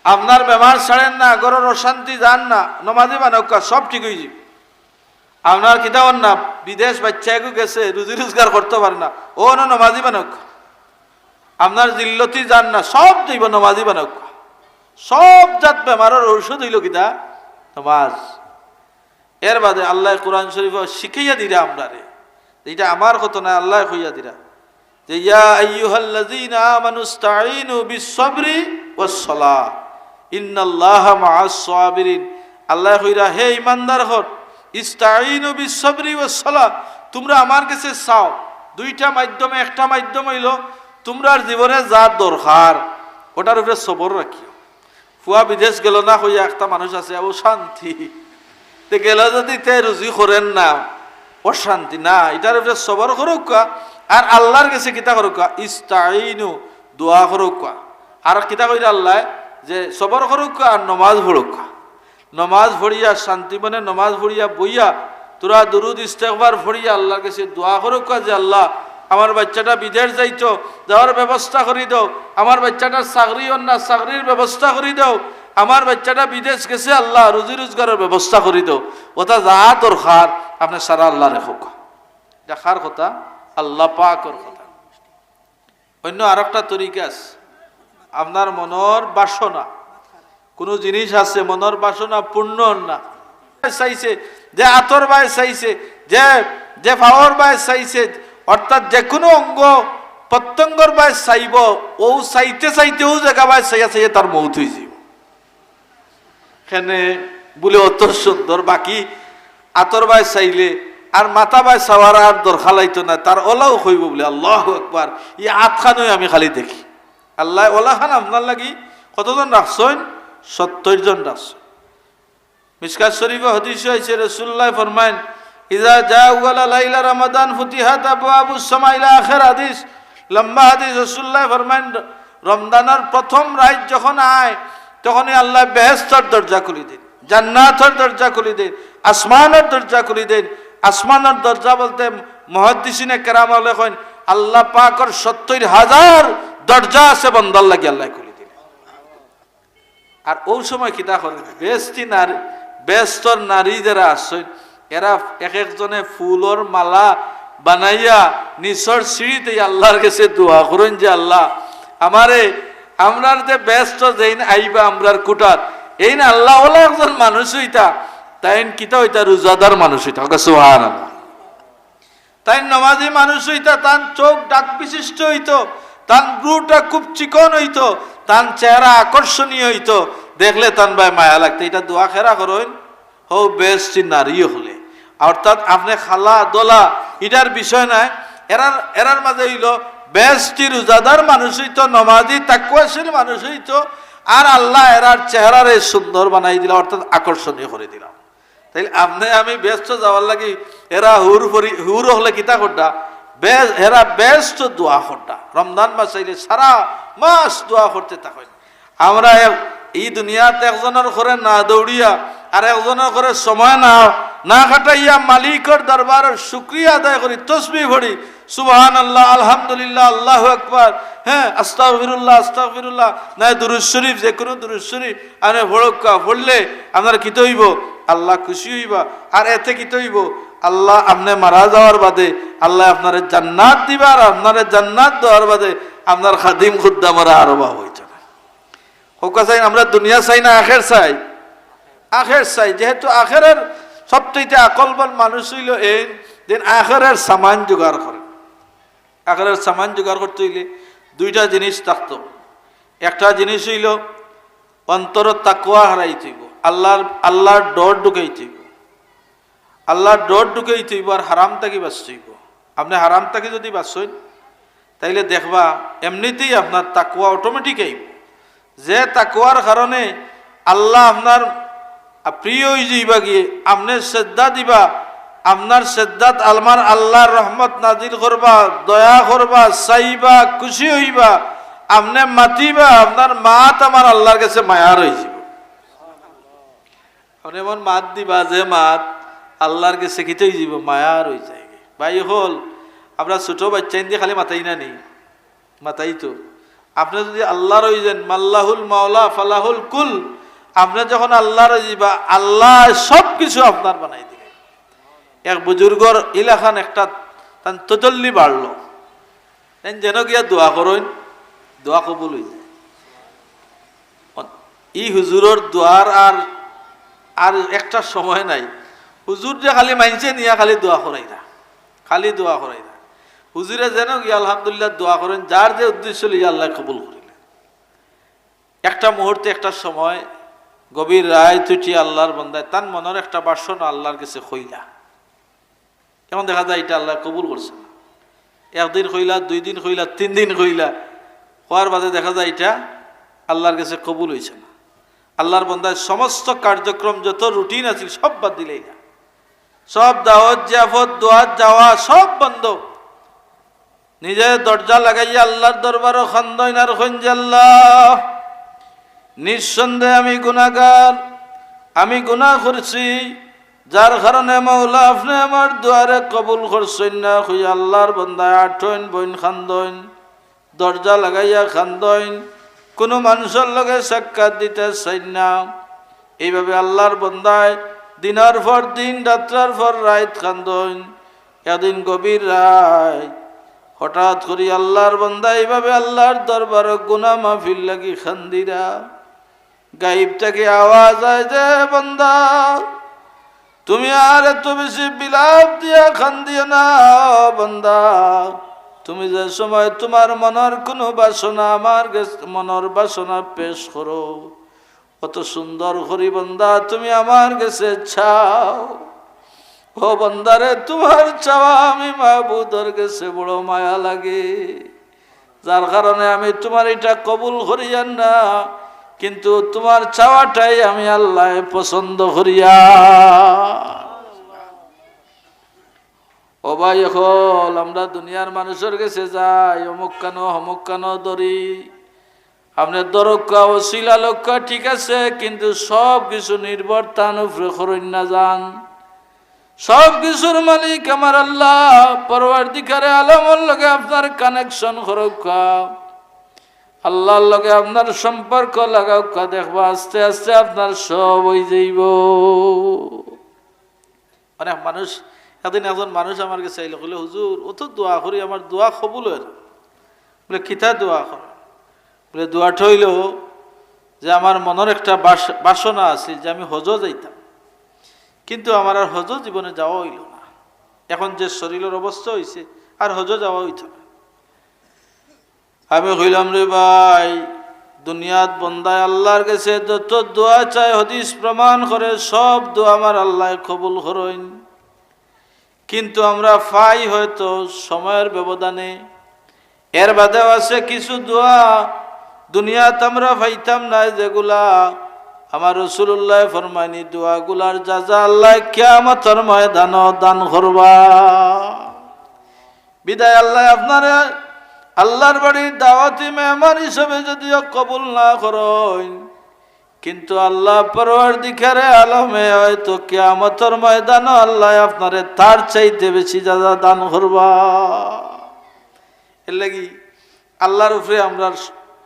আপনার বেমার ছাড়ের না, ঘরর অশান্তি যার না, নমাজি বানাউক্কা, সব ঠিক অইযিবো। আপনার কিতা অর না, বিদেশ বাইচ্চা এগু গেছে, রুজি রোজগার করতো পারে না, অউ নমাজি বানাউক্কা। আপনার জিল্লতি যার না, সব যাইব, নমাজি বানাউক্কা। সব জাত বেমারর ঔষধ অইলো কিতা? নমাজ। এর বাদে আল্লায় কোরআন শরীফো শিখাইয়া দিরা আমরারে, যে ইটা আমার কথা নায়, আল্লায় কইয়া দিরা যে, "ইয়া আইয়ুহাল্লাযীনা আমানুস্তাঈনু বিস-সাবরি ওয়াস-সালাহ, ইন্নাল্লাহা মাআস-সাবিরিন।" আল্লায় কইরা, "হে ইমানদার অকল, ইস্তাঈনু বিস-সাবরি ওয়াস-সালাহ, তুমরা আমার গেছে চাও।" দুইটা মাধ্যমে, একটা মাধ্যম অইলো তুমরার জীবনে যা দরকার, ওটার উপরে সবর রাখিও। ফুয়া বিদেশ গেল না কইয়া একটা মানুষ আছে, অশান্তি। তে গেল যদি তে রুজি করের না, অশান্তি না, ইটার উপরে সবর করউক্কা। আর আল্লার গেছে কিতা করউক্কা? ইস্তাইনু, দোয়া করউক্কা। আর কিতা কইরা আল্লায়? যে সবর করউক্কা আর নমাজ পড়উক্কা। নমাজ পড়িয়া, শান্তি মনে নমাজ পড়িয়া বইয়া, থুড়া দুরুদ ইস্তেগফার পড়িয়া আল্লার গেছে দোয়া করউক্কা যে, "আল্লাহ, আমার বাইচ্চাটা বিদেশ যাইতো, যাওয়ার ব্যবস্থা করি দেও। আমার বাইচ্চাটার চাকরি অর না, চাকরির ব্যবস্থা করি দেও। আমার বাইচ্চাটা বিদেশ গেছে, আল্লাহ, রুজি রোজগারর ব্যবস্থা করি দেও।" ওটা যা দরকার, আপনে সারা আল্লারে কউক্কা। ইটা কার কথা? আল্লাহ পাকর কথা। অইন্য আরোকটা তরিকা আছে, আপনার মনর বাসনা, কুনু জিনিস আছে, মনর বাসনা পূর্ণ অর না, চাইছে, যে আতর বায় চাইছে, যে, যে পাওর বায় চাইছে, অর্থাৎ যে কুনু অঙ্গ প্রত্যঙ্গর বায় চাইব, অউ চাইতে চাইতে অউ জাগা বায় চাইয়া চাইয়া তার মউত অইযিবো। কেনে বুলে অত সুন্দর, বাকি আতর বায় চাইলে আর মাথা বায় চাওয়ার আর দরকার অইতো না, তার অলাউ কইবো বুলে, "আল্লাহু আকবার, ই আতখানউ আমি খালি দেখি।" আল্লায় অলাখান আপনার লাগি কতজন রাখছইন? সত্তইর জন রাখছইন। মিশকাত শরীফো হাদিসো আইছে, রাসুলুল্লায় ফরমাইন, "ইজা জা আউয়ালা লাইলা রমাদান ফুতিহাত আবওয়াবুস সামা" ইলা আখির হাদিস, লম্বা হাদিস। রাসুলুল্লায় ফরমাইন, রমজানর প্রথম রাইত যখন আয়, তখনই আল্লায় বেহেস্তর দরজা খুলি দেইন, জান্নাতর দরজা খুলি দেইন, আসমানর দরজা খুলি দেইন। আসমানর দরজা বলতে মুহাদ্দিসিনে কেরাম অকলে কইন, আল্লাহ পাকর সত্তইর হাজার দরজা আছে বন্দার লাগি আল্লায় খুলি দিলে। আর অউ সময় কিতা করইন? বেহেস্তি নারী, বেহেস্তর নারী যেরা আছইন, এরা এক একজনে ফুলর মালা বানাইয়া নিচর সিঁড়িত আল্লার গেছে দোয়া করইন যে, "আল্লাহ, আমারে, আমরার যে বেহেস্তো যেইন আইবা আমরার কুঠাত, এইন আল্লাহ অলা একজন মানুষ অইতা, তাইন কিতা অইতা? রোজাদার মানুষ অইতা।" কউক্কা সুবহানাল্লাহ। তাইন নমাজি মানুষ অইতা, তান চউখ ডাক বিশিষ্ট অইতো, তান ভ্রুটা খুব চিকন অইতো, তান চেহারা আকর্ষণীয় অইতো, দেখলে তান বায় মায়া লাগতো। ইটা দোয়া কেরা করইন? হউ বেহেস্তি নারী অকলে। অর্থাৎ আপনে কালা ধলা ইটার বিষয় নায়, এরার, এরার মাঝে অইলো বেহেস্তি রোজাদার মানুষ অইতো, নমাজি তাকওয়াশীল মানুষ অইতো, আর আল্লায় এরার চেহারারে সুন্দর বানাই দিলা, অর্থাৎ আকর্ষণীয় করি দিলা। তাইলে আপনে আমি বেহেস্তো যাওয়ার লাগি এরা হুর পরি-, হুর অকলে কিতা কররা? বেহেস-, এরা বেহেস্তো দোয়া কররা। রমজান মাস আইলে সারা মাস দোয়া করতে থাকইন। আমরা এক-, ই দুনিয়াত একজনর ঘরো না দৌড়িয়া আর একজনর ঘরো সময় না, না কাটাইয়া মালিকর দরবারো শুকরিয়া আদায় করি, তসবিহ পড়ি, সুবহানাল্লাহ, আলহামদুলিল্লাহ, আল্লাহু আকবার, হ্যাঁ, আস্তাগফিরুল্লাহ, আস্তাগফিরুল্লাহ, নায় দুরুদ শরীফ, যে কুনু দুরুদ শরীফ আপনে পড়উক্কা, পড়লে আপনার কিতা অইবো? আল্লাহ খুশি অইবা। আর এতে কিতা অইবো? আল্লাহ আপনে মারা যাওয়ার বাদে আল্লায় আপনারে জান্নাত দিবা, আর আপনারে জান্নাত দেওয়ার বাদে আপনার খাদিম খুদ্দামর আর অভাব অইতো না। কউক্কা চাইন, আমরা দুনিয়া চাই না আখের চাই? আখের চাই। যেহেতু আখেরর সবচাইতে আকলবান মানুষ অইলো এইন, যেইন আখেরর সামান জোগাড় করে। আখেরর সামান জোগাড় করতে অইলে দুইটা জিনিস থাকতো। একটা জিনিস অইলো অন্তরো তাকওয়া হারাইতে অইবো, আল্লার, আল্লার ডর ঢুকাইতে অইবো। আল্লার ডর ঢুকাইতে অইবো আর হারাম থাকি বাঁচতে অইবো। আপনে হারাম থাকি যুদি বাঁচইন, তাইলে দেখবা এমনিতেই আপনার তাকওয়া automatic আইবো। যে তাকওয়ার কারণে আল্লাহ আপনার প্রিয় অইযিবা গিয়া, আপনে সেজদা দিবা, আপনার সেজদাত আমার আল্লার রহমত নাজিল করবা, দয়া করবা, চাইবা, খুশি অইবা, আপনে মাতিবা, আপনার মাত আমার আল্লার গেছে মায়ার অইযিবো। আপনে এমন মাত দিবা যে মাত আল্লার গেছে কিতা অইযিবো, মায়ার অইযায়। ভাই অকল, আমরা ছোট বাইচ্চাইন্দি খালি মাতাই না নি? মাতাই তো। আপনে যুদি আল্লার অইযাইন, মাল্লাহুল মাওলা ফালাহুল কুল, আপনে যখন আল্লার অইযিবা, আল্লায় সব কিছু আপনার বানাই দিবা। এক বুজুর্গর ইলাখান একটা তান তজল্লি বাড়লো। তাইন যেন গিয়া দোয়া করইন, দোয়া কবুল অই যায়। ই হুজুরর দোয়ার আর, আর একটা সময় নাই। হুজুররে খালি মাইনষে নিয়া খালি দোয়া করাইরা, খালি দোয়া করাইরা। হুজুরে যেন গিয়া আলহামদুলিল্লাহ দোয়া করইন, যার যে উদ্দেশ্য লইয়া আল্লায় কবুল করিলা। একটা মুহূর্তে, একটা সময়, গভীর রাইত উঠিয়া আল্লার বন্দায় তান মনর একটা বাসনা আল্লার গেছে কইলা। এখন দেখা যায় ইটা আল্লায় কবুল করছে না। একদিন কইলা, দুই দিন কইলা, তিন দিন কইলা, কওয়ার বাদে দেখা যায় ইটা আল্লার গেছে কবুল অইছে না। আল্লার বন্দায় সমস্ত কার্যক্রম, যত রুটিন আছিল, সব বাদ দিলাইলা। সব দাওয়াত, জিয়াফত, দোয়াত যাওয়া, সব বন্ধ। নিজে দরজা লাগাইয়া আল্লার দরবারো কান্দইন আর কইন যে, "আল্লাহ, নিঃসন্দেহে আমি গুনাগার, আমি গুনা করছি, যার কারণে মাওলা আপনে আমার দোয়ারে কবুল করছইন না।" কইয়া আল্লার বন্দায় আটইন, বইন কান্দইন, দরজা লাগাইয়া কান্দইন, কুনু মানষর লগে সাক্ষাৎ দিতা চাইন না। এইভাবে আল্লার বন্দায় দিনর পর দিন, রাত্রর পর রাইত কান্দইন। একদিন গভীর রাইত হঠাৎ করি আল্লার বন্দায় এইভাবে আল্লার দরবারো গুনা মাফির লাগি কান্দিরা। গাইব থাকি আওয়াজ আয় যে, "বন্দা, তুমি আর এত বেশি বিলাপ দিয়া কান্দিও না, ও বন্দা। তুমি যে সময় তুমার মনর কুনু বাসনা আমার গেছে, মনর বাসনা পেশ করো, অত সুন্দর করি বন্দা তুমি আমার গেছে চাও। ও বন্দারে, তুমার চাওয়া আমি মাবুদর গেছে বড় মায়া লাগে, যার কারণে আমি তুমার ইটা কবুল করিয়ার না, কিন্তু তুমার চাওয়াটাই আমি আল্লায় পছন্দ করিয়ার।" ও ভাই অকল, আমরা দুনিয়ার মানুষর গেছে যাই, অমুক কানো, হমুক কানো ধরি, আপনে ধরউক্কা, ওসিলা লউক্কা, ঠিক আছে, কিন্তু সব কিছু নির্ভর তান উপরে করইন না যান। সব কিছুর মালিক আমার আল্লাহ, পরওয়ারদিগারে আলমর লগে আপনার connection করউক্কা, আল্লার লগে আপনার সম্পর্ক লাগাউক্কা, দেখবা আস্তে আস্তে আপনার সব অই যাইবো। অনেক মানুষ, একদিন একজন মানুষ আমার গেছে আইলো, কইলো, "হুজুর, অত দোয়া করি, আমার দোয়া কবুল অয় না।" বলে, "কিতা দোয়া করো?" বলে, "দোয়াটা অইলো যে আমার মনর একটা বাস-, বাসনা আছিল যে আমি হজো যাইতাম, কিন্তু আমার আর হজো জীবনে যাওয়া অইলো না। এখন যে শরীলর অবস্থা অইছে, আর হজো যাওয়া অইতো না।" আমি কইলাম, "রে ভাই, দুনিয়াত বন্দায় আল্লার গেছে যত দোয়া চায়, হাদিস প্রমাণ করে, সব দোয়া আমার আল্লায় কবুল করইন। কিন্তু আমরা পাই হয়তো সময়র ব্যবধানে। এর বাদেও আছে কিছু দোয়া দুনিয়াত আমরা পাইতাম না, যেগুলা আমার রাসুলুল্লায় ফরমাইন, ই দোয়াগুলার যা যা আল্লায় কিয়ামতর ময়দানো দান করবা।" বিদায় আল্লায় আপনারে আল্লার বাড়ির দাওয়াতি মেহমান হিসাবে যদিও কবুল না করইন, কিন্তু আল্লাহ পরওয়ারদিগারে আলমে হয়তো কিয়ামতর ময়দানো আল্লায় আপনারে তার চাইতে বেশি যা যা দান করবা। এর লাগি আল্লার উপরে আমরার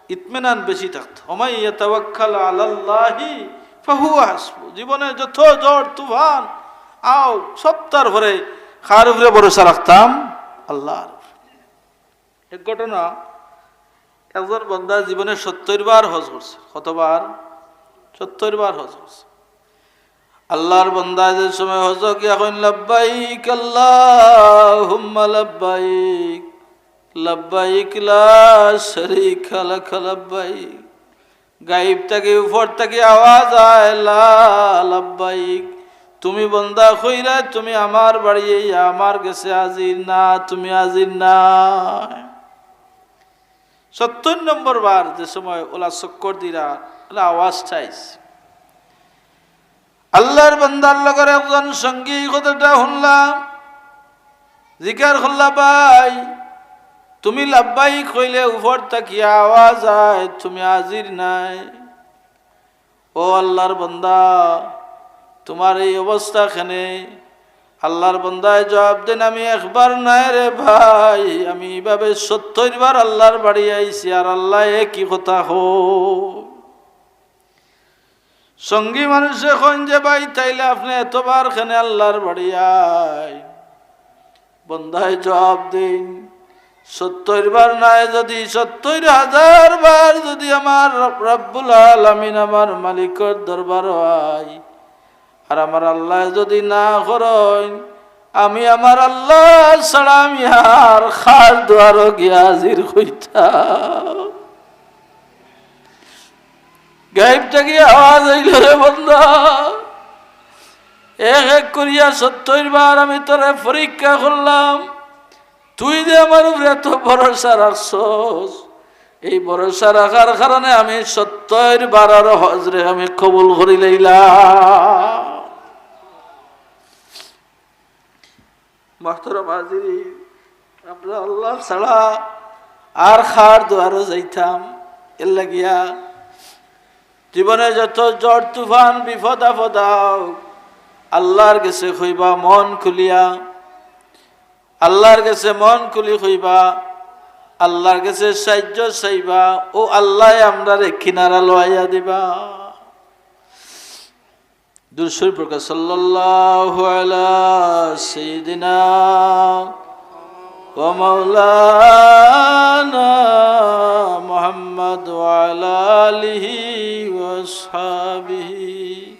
ইতমিনান বেশি থাকতো। "ওমান ইয়াতাওয়াক্কাল আলাল্লাহি ফাহুয়া হাসবু।" জীবনে যত ঝড় তুফান আউক, সবতার উপরে কার উপরে ভরসা রাখতাম? আল্লার উপরে। এক ঘটনা, একজন বন্দা জীবনে সত্তইর বার হজ করছে। কতবার? সত্তইর বার হজ করছে। আল্লার বন্দা যে সময় হজো গিয়া কইন, "লাব্বাইক আল্লাহুম্মা লাব্বাইক, লাব্বাইক লা শারীকা লাকা লাব্বাইক।" গাইব থাকি, উপর থাকি আওয়াজ আয়, "লা লাব্বাইক, তুমি বন্দা কইরায়, তুমি আমার বাড়ি আইয়া আমার গেছে হাজির না, তুমি হাজির নায়।" সত্তইর নম্বর বার যে সময় অলা চক্কর দিরা, অলা আওয়াজটা আইছে। আল্লার বন্দার লগর একজন সঙ্গী ই কথাটা হুনলা, জিকার করলা, "ভাই, তুমি লাব্বাইক কইলে উপর থাকিয়া আওয়াজ আয়, তুমি হাজির নায়। ও আল্লার বন্দা, তুমার এই অবস্থা কেনে?" আল্লার বন্দায় জবাব দেন, "আমি একবার নায় রে ভাই, আমি ইভাবে সত্তইর বার আল্লার বাড়ি আইছি, আর আল্লায় একই কথা কইন।" সঙ্গী মানুষে কইন যে, "ভাই, তাইলে আপনে এতবার কেনে আল্লার বাড়ি আইন?" বন্দায় জবাব দেইন, সত্তইর বার নায়, যদি সত্তইর হাজার বার যদি আমার রব-, রব্বুল আলামিন আমার মালিকর দরবারো আই, আর আমার আল্লায় যদি না করইন, আমি আমার আল্লা ছাড়া আমি আর কার দুয়ারো গিয়া হাজির অইতাম? গায়েব থাকি আওয়াজ আইলো, "রে বান্দা, এক এক করিয়া সত্তইর বার আমি তোরে পরীক্ষা করলাম, তুই যে আমার উপরে এত ভরসা রাখছস, এই ভরসা রাখার কারণে আমি সত্তইর বারর হজরে আমি কবুল করি লইলাম।" মোহতরম হাজিরিন, আমরা আল্লা ছাড়া আর কার দুয়ারো যাইতাম? এর লাগিয়া জীবনে যত ঝড় তুফান বিপদ আপদ আউক, আল্লার গেছে কইবা মন খুলিয়া, আল্লার গেছে মন খুলি কইবা, আল্লার গেছে সাহায্য চাইবা, অউ আল্লায় আমরারে কিনারা লওয়াইয়া দিবা। দুরূদ শরীফ পড়ুক্কা, সাল্লাল্লাহু আলা সাইয়্যিদিনা ওয়া মাওলানা মুহাম্মদ ওয়া আলা আলিহি ওয়া আসহাবিহি।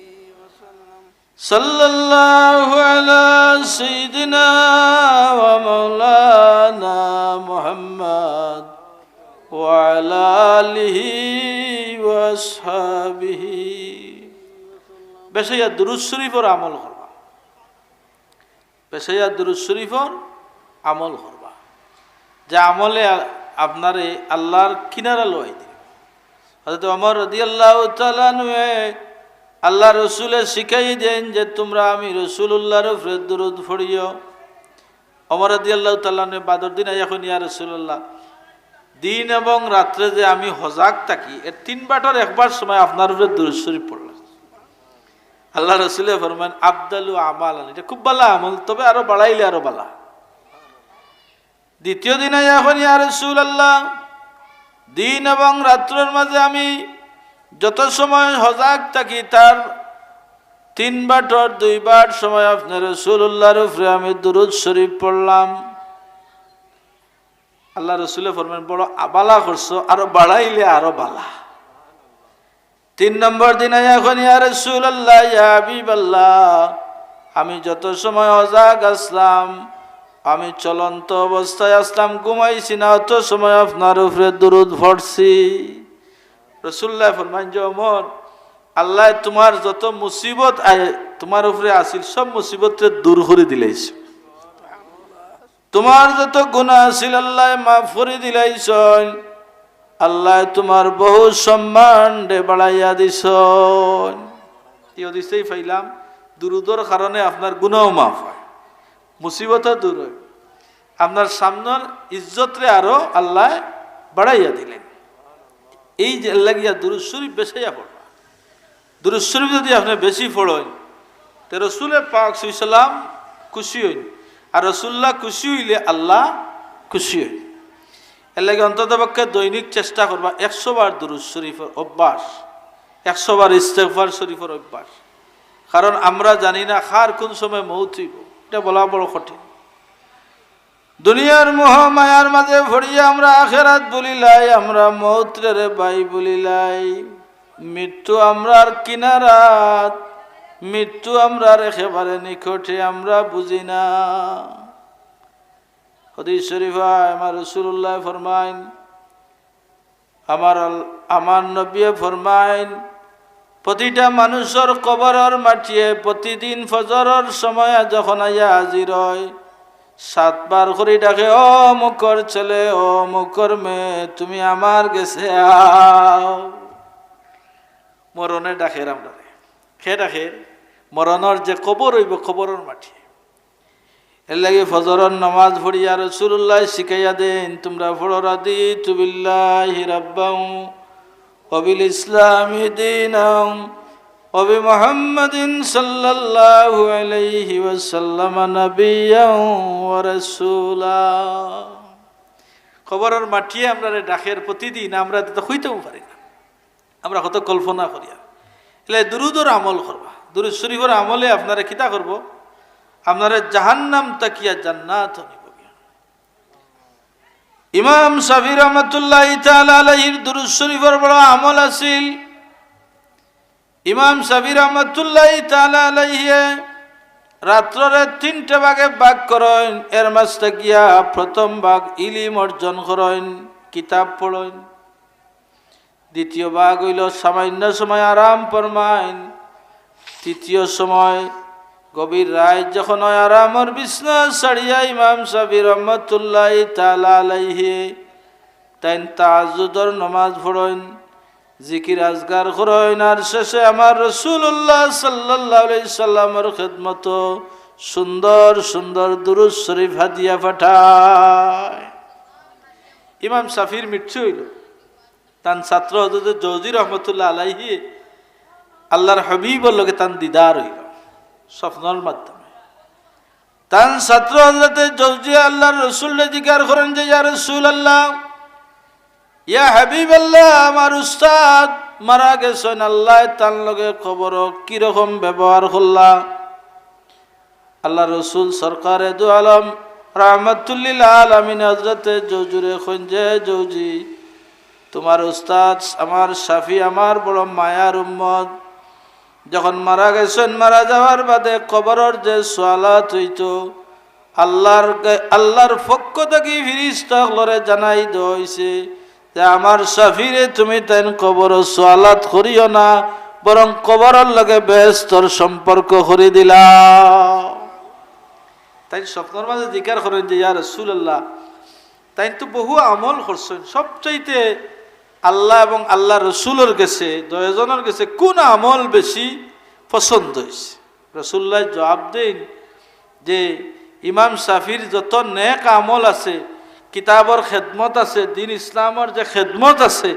সাল্লাল্লাহু আলা সাইয়্যিদিনা ওয়া মাওলানা মুহাম্মদ ওয়া আলা আলিহি ওয়া আসহাবিহি। বেশাইয়া দুরূদ শরীফর আমল করবা, বেশাইয়া দুরূদ শরীফর আমল করবা, যে আমলে আ-, আপনারে আল্লার কিনারা লওয়াই দিবে। হযরত ওমর রাদিয়াল্লাহু তাআলা আনহুয়ে আল্লার রসুলে শিখাই দেন যে, "তুমরা আমি রসুলুল্লাহর উপরে দুরূদ পড়িও।" ওমর রাদিয়াল্লাহু তাআলা আনহু বাদর দিন আইয়া কইন, "ইয়া রাসূলুল্লাহ, দিন এবং রাত্রে যে আমি হজাগ থাকি, এর তিন বাটর একবার সময় আপনার উপরে দুরূদ শরীফ পড়লাম।" আল্লার রসুলে ফরমাইন, "আফদালু আমালান, এটা খুব ভালা আমল, তবে আরো বাড়াইলে আরো ভালা।" দ্বিতীয় দিন আইয়া কইন, "ইয়া রাসূলুল্লাহ, দিন এবং রাত্রর মাঝে আমি যত সময় হজাগ থাকি, তার তিন বাটর দুই বাট সময় আপনার রসুলুল্লাহর উপরে আমি দুরূদ শরীফ পড়লাম।" আল্লার রসুলে ফরমাইন, "বড় আ-, ভালা করছো, আরো বাড়াইলে আরো ভালা।" তিন নম্বর দিন আইয়া কইন, "ইয়া রাসূলুল্লাহ, ইয়া হাবিবাল্লাহ, আমি যত সময় হজাগ আছলাম, আমি চলন্ত অবস্থায় আছলাম, ঘুমাইছি না, অত সময় আপনার উপরে দুরূদ পড়ছি।" রসুলুল্লাহ ফরমাইন যে, "ওমর, আল্লায় তুমার যত মুসিবত আয়, তুমার উপরে আছিল, সব মুসিবতরে দূর করি দিলাইছে।" তুমার যত গুনা আছিল আল্লায় মাফ করি দিলাইছইন, আল্লায় তুমার বহু সম্মানরে বাড়াইয়া দিছইন। এই হাদিসেই পাইলাম, দুরূদর কারণে আপনার গুনাও মাফ অয়, মুসিবতও দূর অয়, আপনার সামনর ইজ্জতরে আরো আল্লায় বাড়াইয়া দিলাইন। এই যে লাগিয়া দুরূদ শরীফ বেশাইয়া পড়বা। দুরূদ শরীফ যদি আপনে বেশি পড়ইন, তে রসুলে পাক সাল্লাল্লাহু আলাইহি ওয়াসাল্লাম খুশি অইন, আর রসুলুল্লাহ খুশি অইলে আল্লাহ খুশি অইন। এর লাগি অন্তত পক্ষে দৈনিক চেষ্টা করবা একশো বার দুরূদ শরীফর অভ্যাস, একশো বার ইস্তেগফার শরীফর অভ্যাস। কারণ আমরা জানি না কার কুন সময় মউত অইবো, ইটা বলা বড় কঠিন। দুনিয়ার মোহ মায়ার মাঝে পড়িয়া আমরা আখেরাত ভুলিলাই, আমরা মউতরে রে ভাই ভুলিলাই। মৃত্যু আমরার কিনারাত, মৃত্যু আমরার একেবারে নিকটে, আমরা বুঝি না। হাদিস শরীফ অয়, আমার রসুলুল্লাহ ফরমাইন, আমার আল-, আমার নবীয়ে ফরমাইন, প্রতিটা মানুষর কবরর মাটিয়ে প্রতিদিন ফজরর সময় যখন আইয়া হাজির অয়, সাতবার করি ডাকে, "ও অমুকর ছেলে, ও অমুকর মেয়ে, তুমি আমার গেছে আও।" মরণে ডাকের আমরারে। কে ডাকের? মরণর যে কবর অইবো, কবরর মাটি। এর লাগি ফজরর নামাজ পড়িয়া রসুলুল্লাহ শিখাইয়া দেন, তুমরা পড়ো, "রাদিতু বিল্লাহি রাব্বান ওয়া বিল ইসলামি দীনান ওয়া বি মুহাম্মাদিন সাল্লাল্লাহু আলাইহি ওয়াসাল্লাম নাবিয়্যান ওয়া রাসূলা।" কবরর মাটিয়ে আমরারে ডাকের প্রতিদিন, আমরা তো কইতেও পারি না। আমরা কত কল্পনা করিয়ার। এলে দুরুদর আমল করবা। দুরুদ শরীফর আমলে আপনারে কিতা করবো? আপনারে জাহান্নাম থাকিয়া জান্নাত নিবো গিয়া। ইমাম শাফি রহমতুল্লাহি তাআলা আলাইহির দুরূদ শরীফর বড় আমল আছিল। ইমাম শাফি রহমতুল্লাহি তাআলা আলাইহি রাত্ররে তিনটা ভাগে ভাগ করইন, এর মাঝে গিয়া প্রথম ভাগ ইলিম অর্জন করইন, কিতাব পড়ইন। দ্বিতীয় ভাগ অইলো সামান্য সময় আরাম ফরমাইন। তৃতীয় সময় গভীর রাইত যখন অয়, আরামর বিছনা ছাড়িয়া ইমাম শাফি রহমতুল্লাহি তাআলা আলাইহি তাইন তাহাজ্জুদর নমাজ পড়ইন, জিকির আজকার করইন, আর শেষে আমার রাসূলুল্লাহ সাল্লাল্লাহু আলাইহি সাল্লামর খেদমতো সুন্দর সুন্দর দুরূদ শরীফ হাদিয়া পাঠায়। ইমাম শাফির মৃত্যু অইলো। তান ছাত্র হযরতে জৌজি রহমতুল্লাহ আলাইহি আল্লাহর হাবিবর লগে তান দিদার অইলো স্বপ্নর মাধ্যমে। তান ছাত্র হযরতে জৌজি আল্লাহর রসুলরে জিজ্ঞার করেন যে, "ইয়া রাসূলুল্লাহ, ইয়া হাবিবাল্লাহ, আমার উস্তাদ মারা গেছইন, আল্লায় তান লগে কবরো কিরকম ব্যবহার করলা?" আল্লাহর রসুল সরকারে দু আলম রাহমাতুল্লিল আলামিন হযরতে জৌজিরে কইন যে, "জৌজি, তুমার উস্তাদ আমার শাফি আমার বড় মায়ার উম্মত, যখন মারা গেছইন, মারা যাওয়ার বাদে কবরর যে সুয়ালাত অইতো, আল্লাহর গে-, আল্লাহর পক্ষ থাকি ফিরিস্তা অকলরে জানাই দেওয়া অইছে যে আমার শাফিরে তুমি তাইন কবরো সুয়ালাত করিও না, বরং কবরর লগে বেহেস্তর সম্পর্ক করি দিলাও।" তাইন স্বপ্নর মাঝে জিকার করেন যে, "ইয়া রাসূলুল্লাহ, তাইন তো বহু আমল করছইন, সবচাইতে আল্লাহ এবং আল্লাহর রসুলর গেছে, দুইজনর গেছে কুন আমল বেশি পছন্দ অইছে?" রাসূলুল্লাহ জবাব দেইন যে, "ইমাম শাফির যত নেক আমল আছে, কিতাবর খেদমত আছে, দ্বীন ইসলামর যে খেদমত আছে,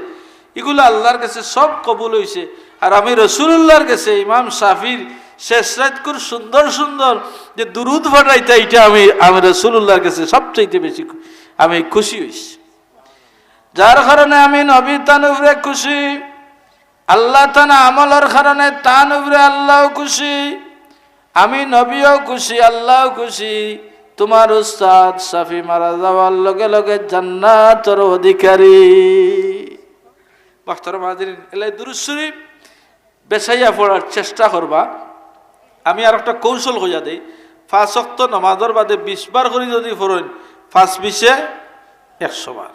ইগুলা আল্লাহর গেছে সব কবুল অইছে। আর আমি রাসূলুল্লাহর গেছে ইমাম শাফির শেষ রাইতকুর সুন্দর সুন্দর যে দুরূদ পাঠাইতা, ইটা আমি, আমি রাসূলুল্লাহর গেছে সবচাইতে বেশি খু-, আমি খুশি অইছি। যার কারণে আমি নবী তান উপরে খুশি, আল্লাহ তান আমলর কারণে তান উপরে আল্লাহও খুশি, আমি নবীও খুশি, আল্লাহও খুশি। তুমার উস্তাদ শাফি মারা যাওয়ার লগে লগে জান্নাতর অধিকারী।" মুহতারাম হাজিরিন, এলাই দুরূদ শরীফ বেশাইয়া পড়ার চেষ্টা করবা। আমি আর একটা কৌশল কইয়া দেই, পাঁচ ওয়াক্ত নামাজর বাদে বিশ বার করি যদি পড়ইন, পাঁচ বিশে একশো বার,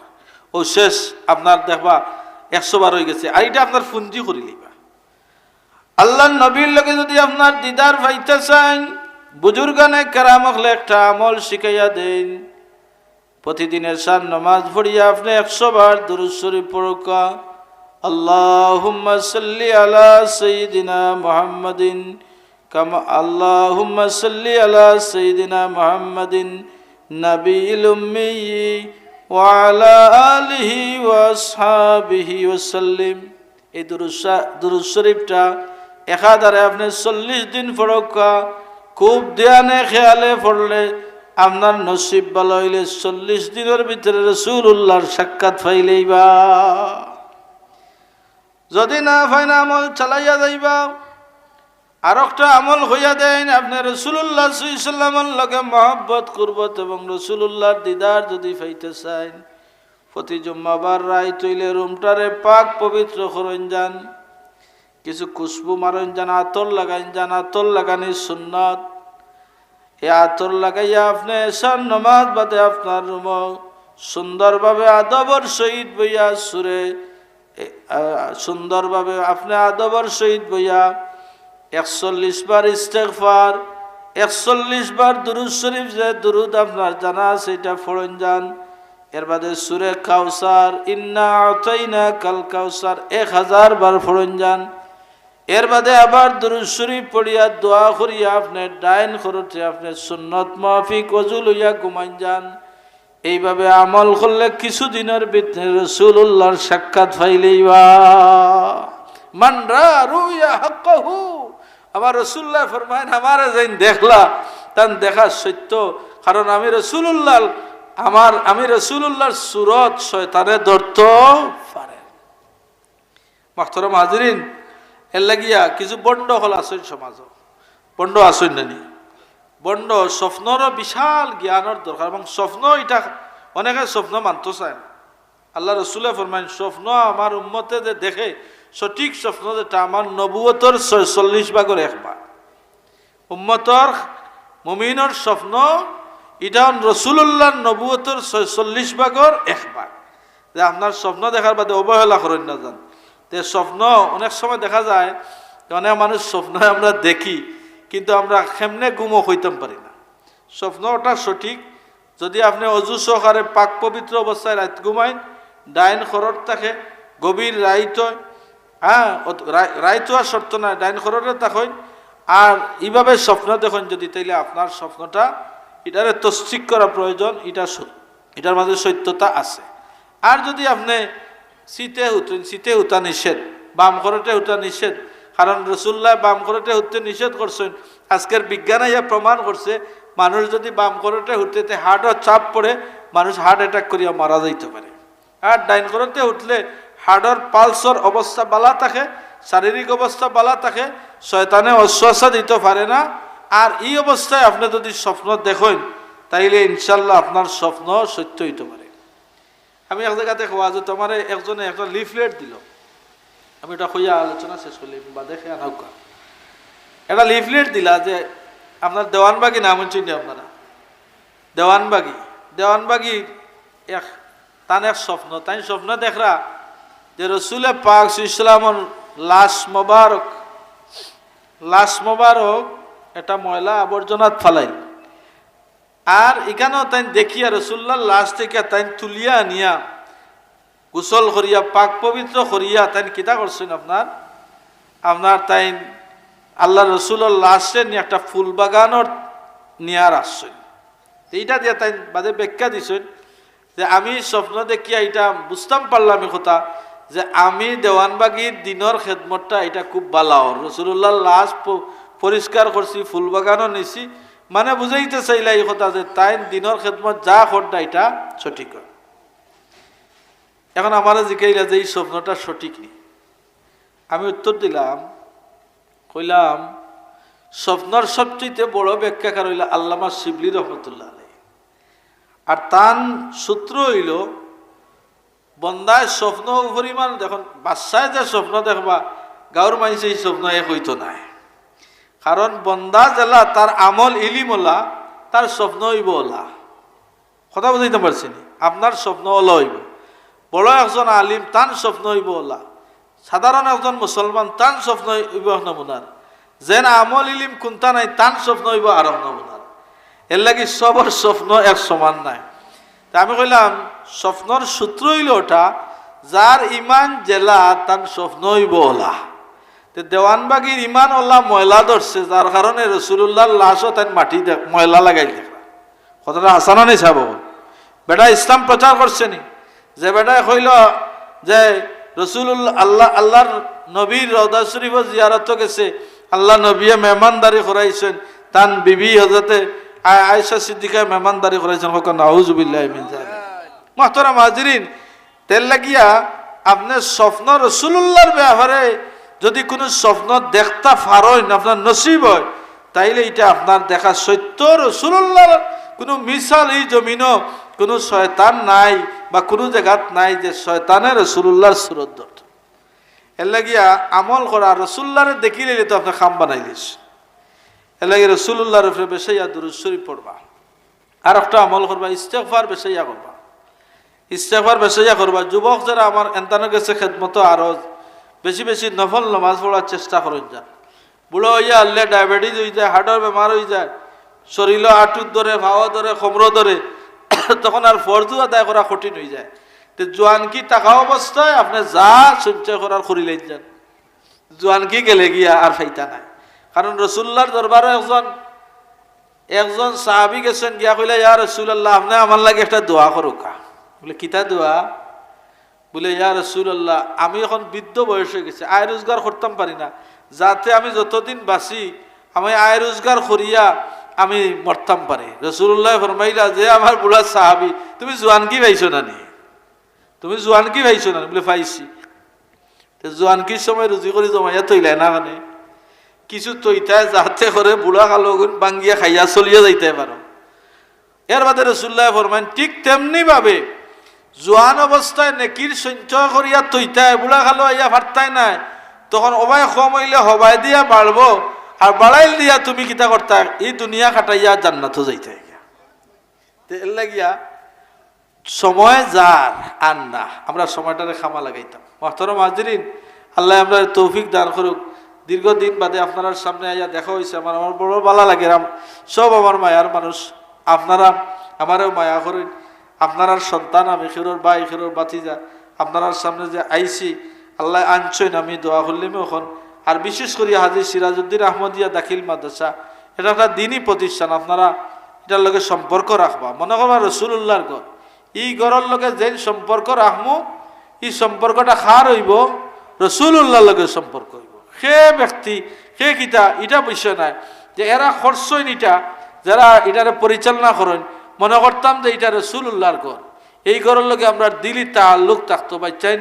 ও শেষ আপনার দেখবা একশো বার অই গেছে। আর ইটা আপনার পুঞ্জি করি লইবা। আল্লাহর নবীর লগে যদি আপনার দিদার পাইতা চাইন, বুজুর্গানে কেরাম অকলে একটা আমল শিখাইয়া দেইন। প্রতিদিন এশার নামাজ পড়িয়া আপনে একশো বার দুরূদ শরীফ পড়উক্কা। আল্লাহুম্মা সাল্লি আলা সাইয়্যিদিনা মুহাম্মাদিন কামা, আল্লাহুম্মা সাল্লি আলা সাইয়্যিদিনা মুহাম্মাদিন নাবিয়্যিল উম্মিয়্যি ওয়া আলা আলিহি ওয়া আসহাবিহি ওয়া সাল্লিম। এই দুরূদ শা-, দুরূদ শরীফটা একাধারে আপনে চল্লিশ দিন পড়উক্কা। খুব ধ্যানে খেয়ালে পড়লে আপনার নসিব ভালা অইলে চল্লিশ দিনর ভিতরে রাসূলুল্লাহর সাক্ষাৎ পাইলাইবা। যদি না পাইন, আমল চালাইয়া যাইবা। আর একটা আমল কইয়া দেইন, আপনে রাসূলুল্লাহ সাল্লাল্লাহু আলাইহি ওয়াসাল্লামর লগে মহব্বত, কুরবত এবং রাসূলুল্লাহর দিদার যদি পাইতা চাইন, প্রতি জুম্মাবার রাইত অইলে রুমটারে পাক পবিত্র করইন যান। কিছু খুশবু মারইন যান, আতর লাগাইন যান, আতর লাগানি সুন্নত। এই আতর লাগাইয়া আপনে এশার নামাজ বাদে আপনার রুমো সুন্দরভাবে আদবর সহিত বইয়া সুরে, এ, আ, সুন্দরভাবে আপনে আদবর সহিত বইয়া একচল্লিশ বার ইস্তেগফার, একচল্লিশ বার দুরূদ শরীফ, যে দুরূদ আপনার জানা আছে, ইটা পড়ইন যান। এর বাদে সুরে কাউসার, ইন্না আতাইনাকাল কাউসার, এক হাজার বার পড়ইন যান। এর বাদে আবার দুরূদ শরীফ পড়িয়া দোয়া করিয়া আপনে ডাইন করতে আপনে সুন্নত মাফিক অজু লইয়া ঘুমাইন যান। এইভাবে আমল করলে কিছুদিনর ভিতরে রাসূলুল্লাহর সাক্ষাৎ পাইলাইবা। মান রাআ রুয়া হাক্কাহু। আমার রাসূলুল্লাহ ফরমাইন, আমারে যেইন দেখলা, তান দেখা সত্য। কারণ আমি রাসূলুল্লাহ, আমার, আমি রাসূলুল্লাহর সুরত শয়তানে ধরতো পারে। মুহতারাম হাজিরিন, এর লাগিয়া কিছু ভন্ড অকল আছইন সমাজো। ভন্ড আছইন না নি? ভন্ড স্বপ্নরও বিশাল জ্ঞানর দরকার, এবং স্বপ্ন ইটা অনেকে স্বপ্ন মানতো চায় না। আল্লার রসুলে ফরমাইন, স্বপ্ন আমার উম্মতে যে দেখে, সঠিক স্বপ্ন যেটা, আমার নবুয়তর ছয়চল্লিশ ভাগর এক ভাগ। উম্মতর, মুমিনর স্বপ্ন, ইটা অইন রসুলুল্লাহর নবুয়তর ছয়চল্লিশ ভাগর এক ভাগ। যে আপনার স্বপ্ন দেখার বাদে অবহেলা করইন না যান। তে স্বপ্ন অনেক সময় দেখা যায় যে অনেক মানুষ স্বপ্ন আমরা দেখি, কিন্তু আমরা কেমনে ঘুমো কইতাম পারি না। স্বপ্ন ওটা সঠিক, যদি আপনে অজু সহকারে পাক পবিত্র অবস্থায় রাইত ঘুমাইন, ডাইন খরর থাকে, গভীর রাইত অয়, হ্যাঁ, অত-, রা-, রাইত অওয়ার শর্ত নাই, ডাইন খররে থাকইন, আর ইভাবে স্বপ্ন দেখইন যদি, তাইলে আপনার স্বপ্নটা, ইটারে তসদিক করা প্রয়োজন, ইটা স-, ইটার মাঝে সত্যতা আছে। আর যদি আপনে চিতে হুতইন, চিতে হুতা নিষেধ, বাম খরটে হুতা নিষেধ, কারণ রসুল্লাহ বাম খরটে হুততে নিষেধ করছইন। আজকের বিজ্ঞান আইয়া প্রমাণ করছে, মানুষ যদি বাম খরটে হুতে, তে হার্টও চাপ পড়ে, মানুষ হার্ট অ্যাটাক করিয়া মারা যাইতে পারে। আর ডাইন খরটে হুতলে হার্টর পালসর অবস্থা বালা থাকে, শারীরিক অবস্থা বালা থাকে, শয়তানে ওয়াসওয়াসা দিতে পারে না। আর এই অবস্থায় আপনে যদি স্বপ্ন দেখইন, তাইলে ইনশাল্লাহ আপনার স্বপ্ন সত্য অইতে পারে। আমি এক জাগাত ওয়াজো, আমারে একজনে একটা লিফলেট দিল, আমি এটা কইয়া আলোচনা শেষ করলে বা দেখে আনাউকা। একটা লিফলেট দিলা যে আপনার দেওয়ানবাগি নাম হুনছইন নি আপনারা? দেওয়ানবাগি, দেওয়ানবাগির এক, তান এক স্বপ্ন, তাইন স্বপ্ন দেখরা যে রসুলে পাক সাল্লাল্লাহু আলাইহি ওয়াসাল্লামর লাশ মোবারক, লাশ মোবারক একটা ময়লা আবর্জনাত ফালাইল। আর ইখানো তাইন দেখিয়া রসুল্লাহর লাশ থাকিয়া তাইন তুলিয়া আনিয়া গোসল করিয়া, পাক পবিত্র করিয়া, তাইন কিতা করছইন আপনার, আপনার তাইন আল্লার রসুলর লাশরে নিয়া একটা ফুল বাগানর নিয়া রাখছইন। তো ইটা দিয়া তাইন বাদে ব্যাখ্যা দিছইন যে আমি স্বপ্ন দেখিয়া ইটা বুঝতাম পারলাম ই কথা যে আমি দেওয়ানবাগির দিনর খেদমতটা ইটা খুব বালা অর। রসুলুল্লাহর লাশ প-, পরিষ্কার করছি, ফুল বাগানও নিছি, মানে বুঝাইতে চাইলা ই কথা যে তাইন দিনর খেদমত যা কররা ইটা সঠিক অর। এখন আমারে জিকাইলা যে ই স্বপ্নটা সঠিক নি? আমি উত্তর দিলাম, কইলাম, স্বপ্নর সবচেয়ে বড় ব্যাখ্যাকার অইলা আল্লামা শিবলি রহমতুল্লাহ আলাইহি। আর তান সূত্র অইলো, বন্দায় স্বপ্ন পরিমাণ, দেখইন, বাদশায় যে স্বপ্ন দেখবা, গাঁওর মানষে ই স্বপ্ন এক অইতো নায়। কারণ বন্দা যেলা, তার আমল ইলিম অলা, তার স্বপ্ন অইবো অলা। কথা বুঝাইতাম পারছি নি? আপনার স্বপ্ন অলা অইবো। বড় একজন আলিম, তান স্বপ্ন অইবো অলা। সাধারণ একজন মুসলমান, তান স্বপ্ন অইবো এক নমুনার। যেন আমল ইলিম কুন্তা নাই, তান স্বপ্ন অইবো আরক নমুনার। এরলাগি সবর স্বপ্ন এক সমান নায়। তে আমি কইলাম, স্বপ্নর সূত্র অইলো ওটা, যার ইমান যেলা, তান স্বপ্ন অইবো অলা। তে দেওয়ানবাগির ইমান অলা ময়লা ধরছে, যার কারণে রসুলুল্লাহর লাশও তাইন মাটি দে-, ময়লা লাগাইল দেখরা। কথাটা হাছা না নি সাব? বেটা ইসলাম প্রচার করছে নি? যে বেটায় কইলো যে রসুলুল্লাহ, আল্লাহ, আল্লার নবীর রওজা শরীফো জিয়ারতো গেছে, আল্লার নবীয়ে মেহমানদারি করাইছইন, তান বিবি হযরতে আ-, আয়েশা সিদ্দিকায় মেহমানদারি করাইছইন, কউক্কা নাউজুবিল্লাহি মিন যালিক। মুহতারাম হাজিরিন, এরলাগিয়া আপনে স্বপ্ন রসুলুল্লাহর ব্যাপারে যদি কুনু স্বপ্ন দেখতা পারইন, আপনার নসিব অয়, তাইলে ইটা আপনার দেখা সত্য। রসুলুল্লাহর কুনু মিসাল ই জমিনো কুনু শয়তান নাই বা কুনু জাগাত নাই যে শয়তানে রসুলুল্লাহর সুরত ধরতো। এরলাগিয়া আমল করা, রসুলুল্লাহরে দেখিলাইলে তো আপনে কাম বানাইলিছইন। এরলাগি রসুলুল্লাহর উপরে বেশাইয়া দুরুদ শরীফ পড়বা। আর একটা আমল করবা, ইস্তেগফার বেশাইয়া করবা। ইস্তেগফার বেশাইয়া করবা। যুবক যেরা আমার এনতানর গেছে খেদমতো আরজ, বেশি বেশি নফল নমাজ পড়ার চেষ্টা করইন যান। বুড়া অইয়া হারলে ডায়াবেটিস অইযায়, হার্টর বেমার অইযায়, শরীলো আটুত ধরে, পাও ধরে, কোমরো ধরে, তখন আর ফরজু আদায় করা কঠিন অইযায়। তে জোয়ানকি থাকা অবস্থায় আপনে যা সঞ্চয় করার করিলাইন যান। জোয়ানকি গেলেগিয়া আর পাইতা নায়। কারণ রসুলুল্লাহর দরবারো একজন, একজন সাহাবী গেছইন, গিয়া কইলা, "ইয়া রাসূলুল্লাহ, আপনে আমার লাগি একটা দোয়া করউক্কা।" বুলে, "কিতা দোয়া?" বুলে, "ইয়া রাসূলুল্লাহ, আমি এখন বৃদ্ধ বয়স অইগেছে, আয় রোজগার করতাম পারি না, যাতে আমি যতদিন বাঁচি, আমি আয় রোজগার করিয়া আমি মরতাম পারি।" রসুলুল্লায় ফরমাইলা, "যে আমার বুড়া সাহাবী, তুমি জোয়ানকি পাইছো না নি? তুমি জোয়ানকি পাইছো না নি?" বুলে, "পাইছি।" তে জোয়ানকির সময় রুজি করি জমাইয়া থইলায় না, মানে কিছু থইতায় যাতে করে বুড়া কালগুন ভাঙ্গিয়া খাইয়া চলিয়া যাইতায় পারো। এর বাদে রসুল্লায় ফরমাইন, ঠিক তেমনি ভাবে জোয়ান অবস্থায় নেকির সঞ্চয় করিয়া থইতায়, বুড়া কালো আইয়া ফারতায় নায়, তখন অবায় কম অইলে হবায় দিয়া বাড়বো, আর বাড়াইল দিয়া তুমি কিতা করতায়, ই দুনিয়া কাটাইয়া জান্নাতো যাইতায় গিয়া। তে এর লাগিয়া সময় যার আর না, আমরা সময়টারে কামো লাগাইতাম। মোহতরম হাজিরিন, আল্লায় আমরারে তৌফিক দান করুক। দীর্ঘদিন বাদে আপনারার সামনে আইয়া দেখা অইছে, আমার, আমার বড় ভালা লাগের। আম-, সব আমার মায়ার মানুষ, আপনারা আমারেও মায়া করইন। আপনারার সন্তান আমি, কেউরর ভাই, কেউরর ভাতিজা, আপনারার সামনে যে আইছি, আল্লায় আনছইন, আমি দোয়া করলিমু অখন। আর বিশেষ করি হাজী সিরাজউদ্দিন আহমদিয়া দাখিল মাদ্রাসা, এটা একটা দিনী প্রতিষ্ঠান, আপনারা এটার লগে সম্পর্ক রাখবা। মনে করবা রসুলুল্লাহর ঘর, ই ঘরর লগে যেইন সম্পর্ক রাখমু, ই সম্পর্কটা কার অইবো? রসুলুল্লাহর লগে সম্পর্ক অইবো। কে ব্যক্তি, কে কিতা, ইটা বিষয় নায়। যে এরা করছইন ইটা, যারা ইটারে পরিচালনা করইন, মনে করতাম যে ইটা রসুলুল্লাহর ঘর। এই ঘরর লগে আমরার দিলি তাল্লুক থাকতো। বাচ্চাইন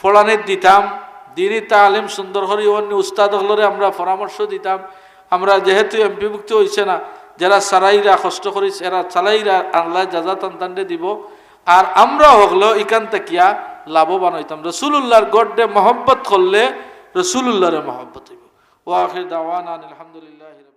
পড়ানিত দিতাম, দিনি তালিম সুন্দর করি অন্য উস্তাদ অকলরে আমরা পরামর্শ দিতাম। আমরা যেহেতু এমপিভুক্ত অইছে না, যারা চালাইরা কষ্ট করি, এরা চালাইরা, আল্লায় জাজা তান তানরে দিবো। আর আমরা অকলও ইখান থাকিয়া লাভবান অইতাম। রসুলুল্লাহর ঘররে মহব্বত করলে রসুলুল্লাহরে মহব্বত অইবো। ওয়া আখির দাওয়ানা আনিল হামদুলিল্লাহি রাব্বিল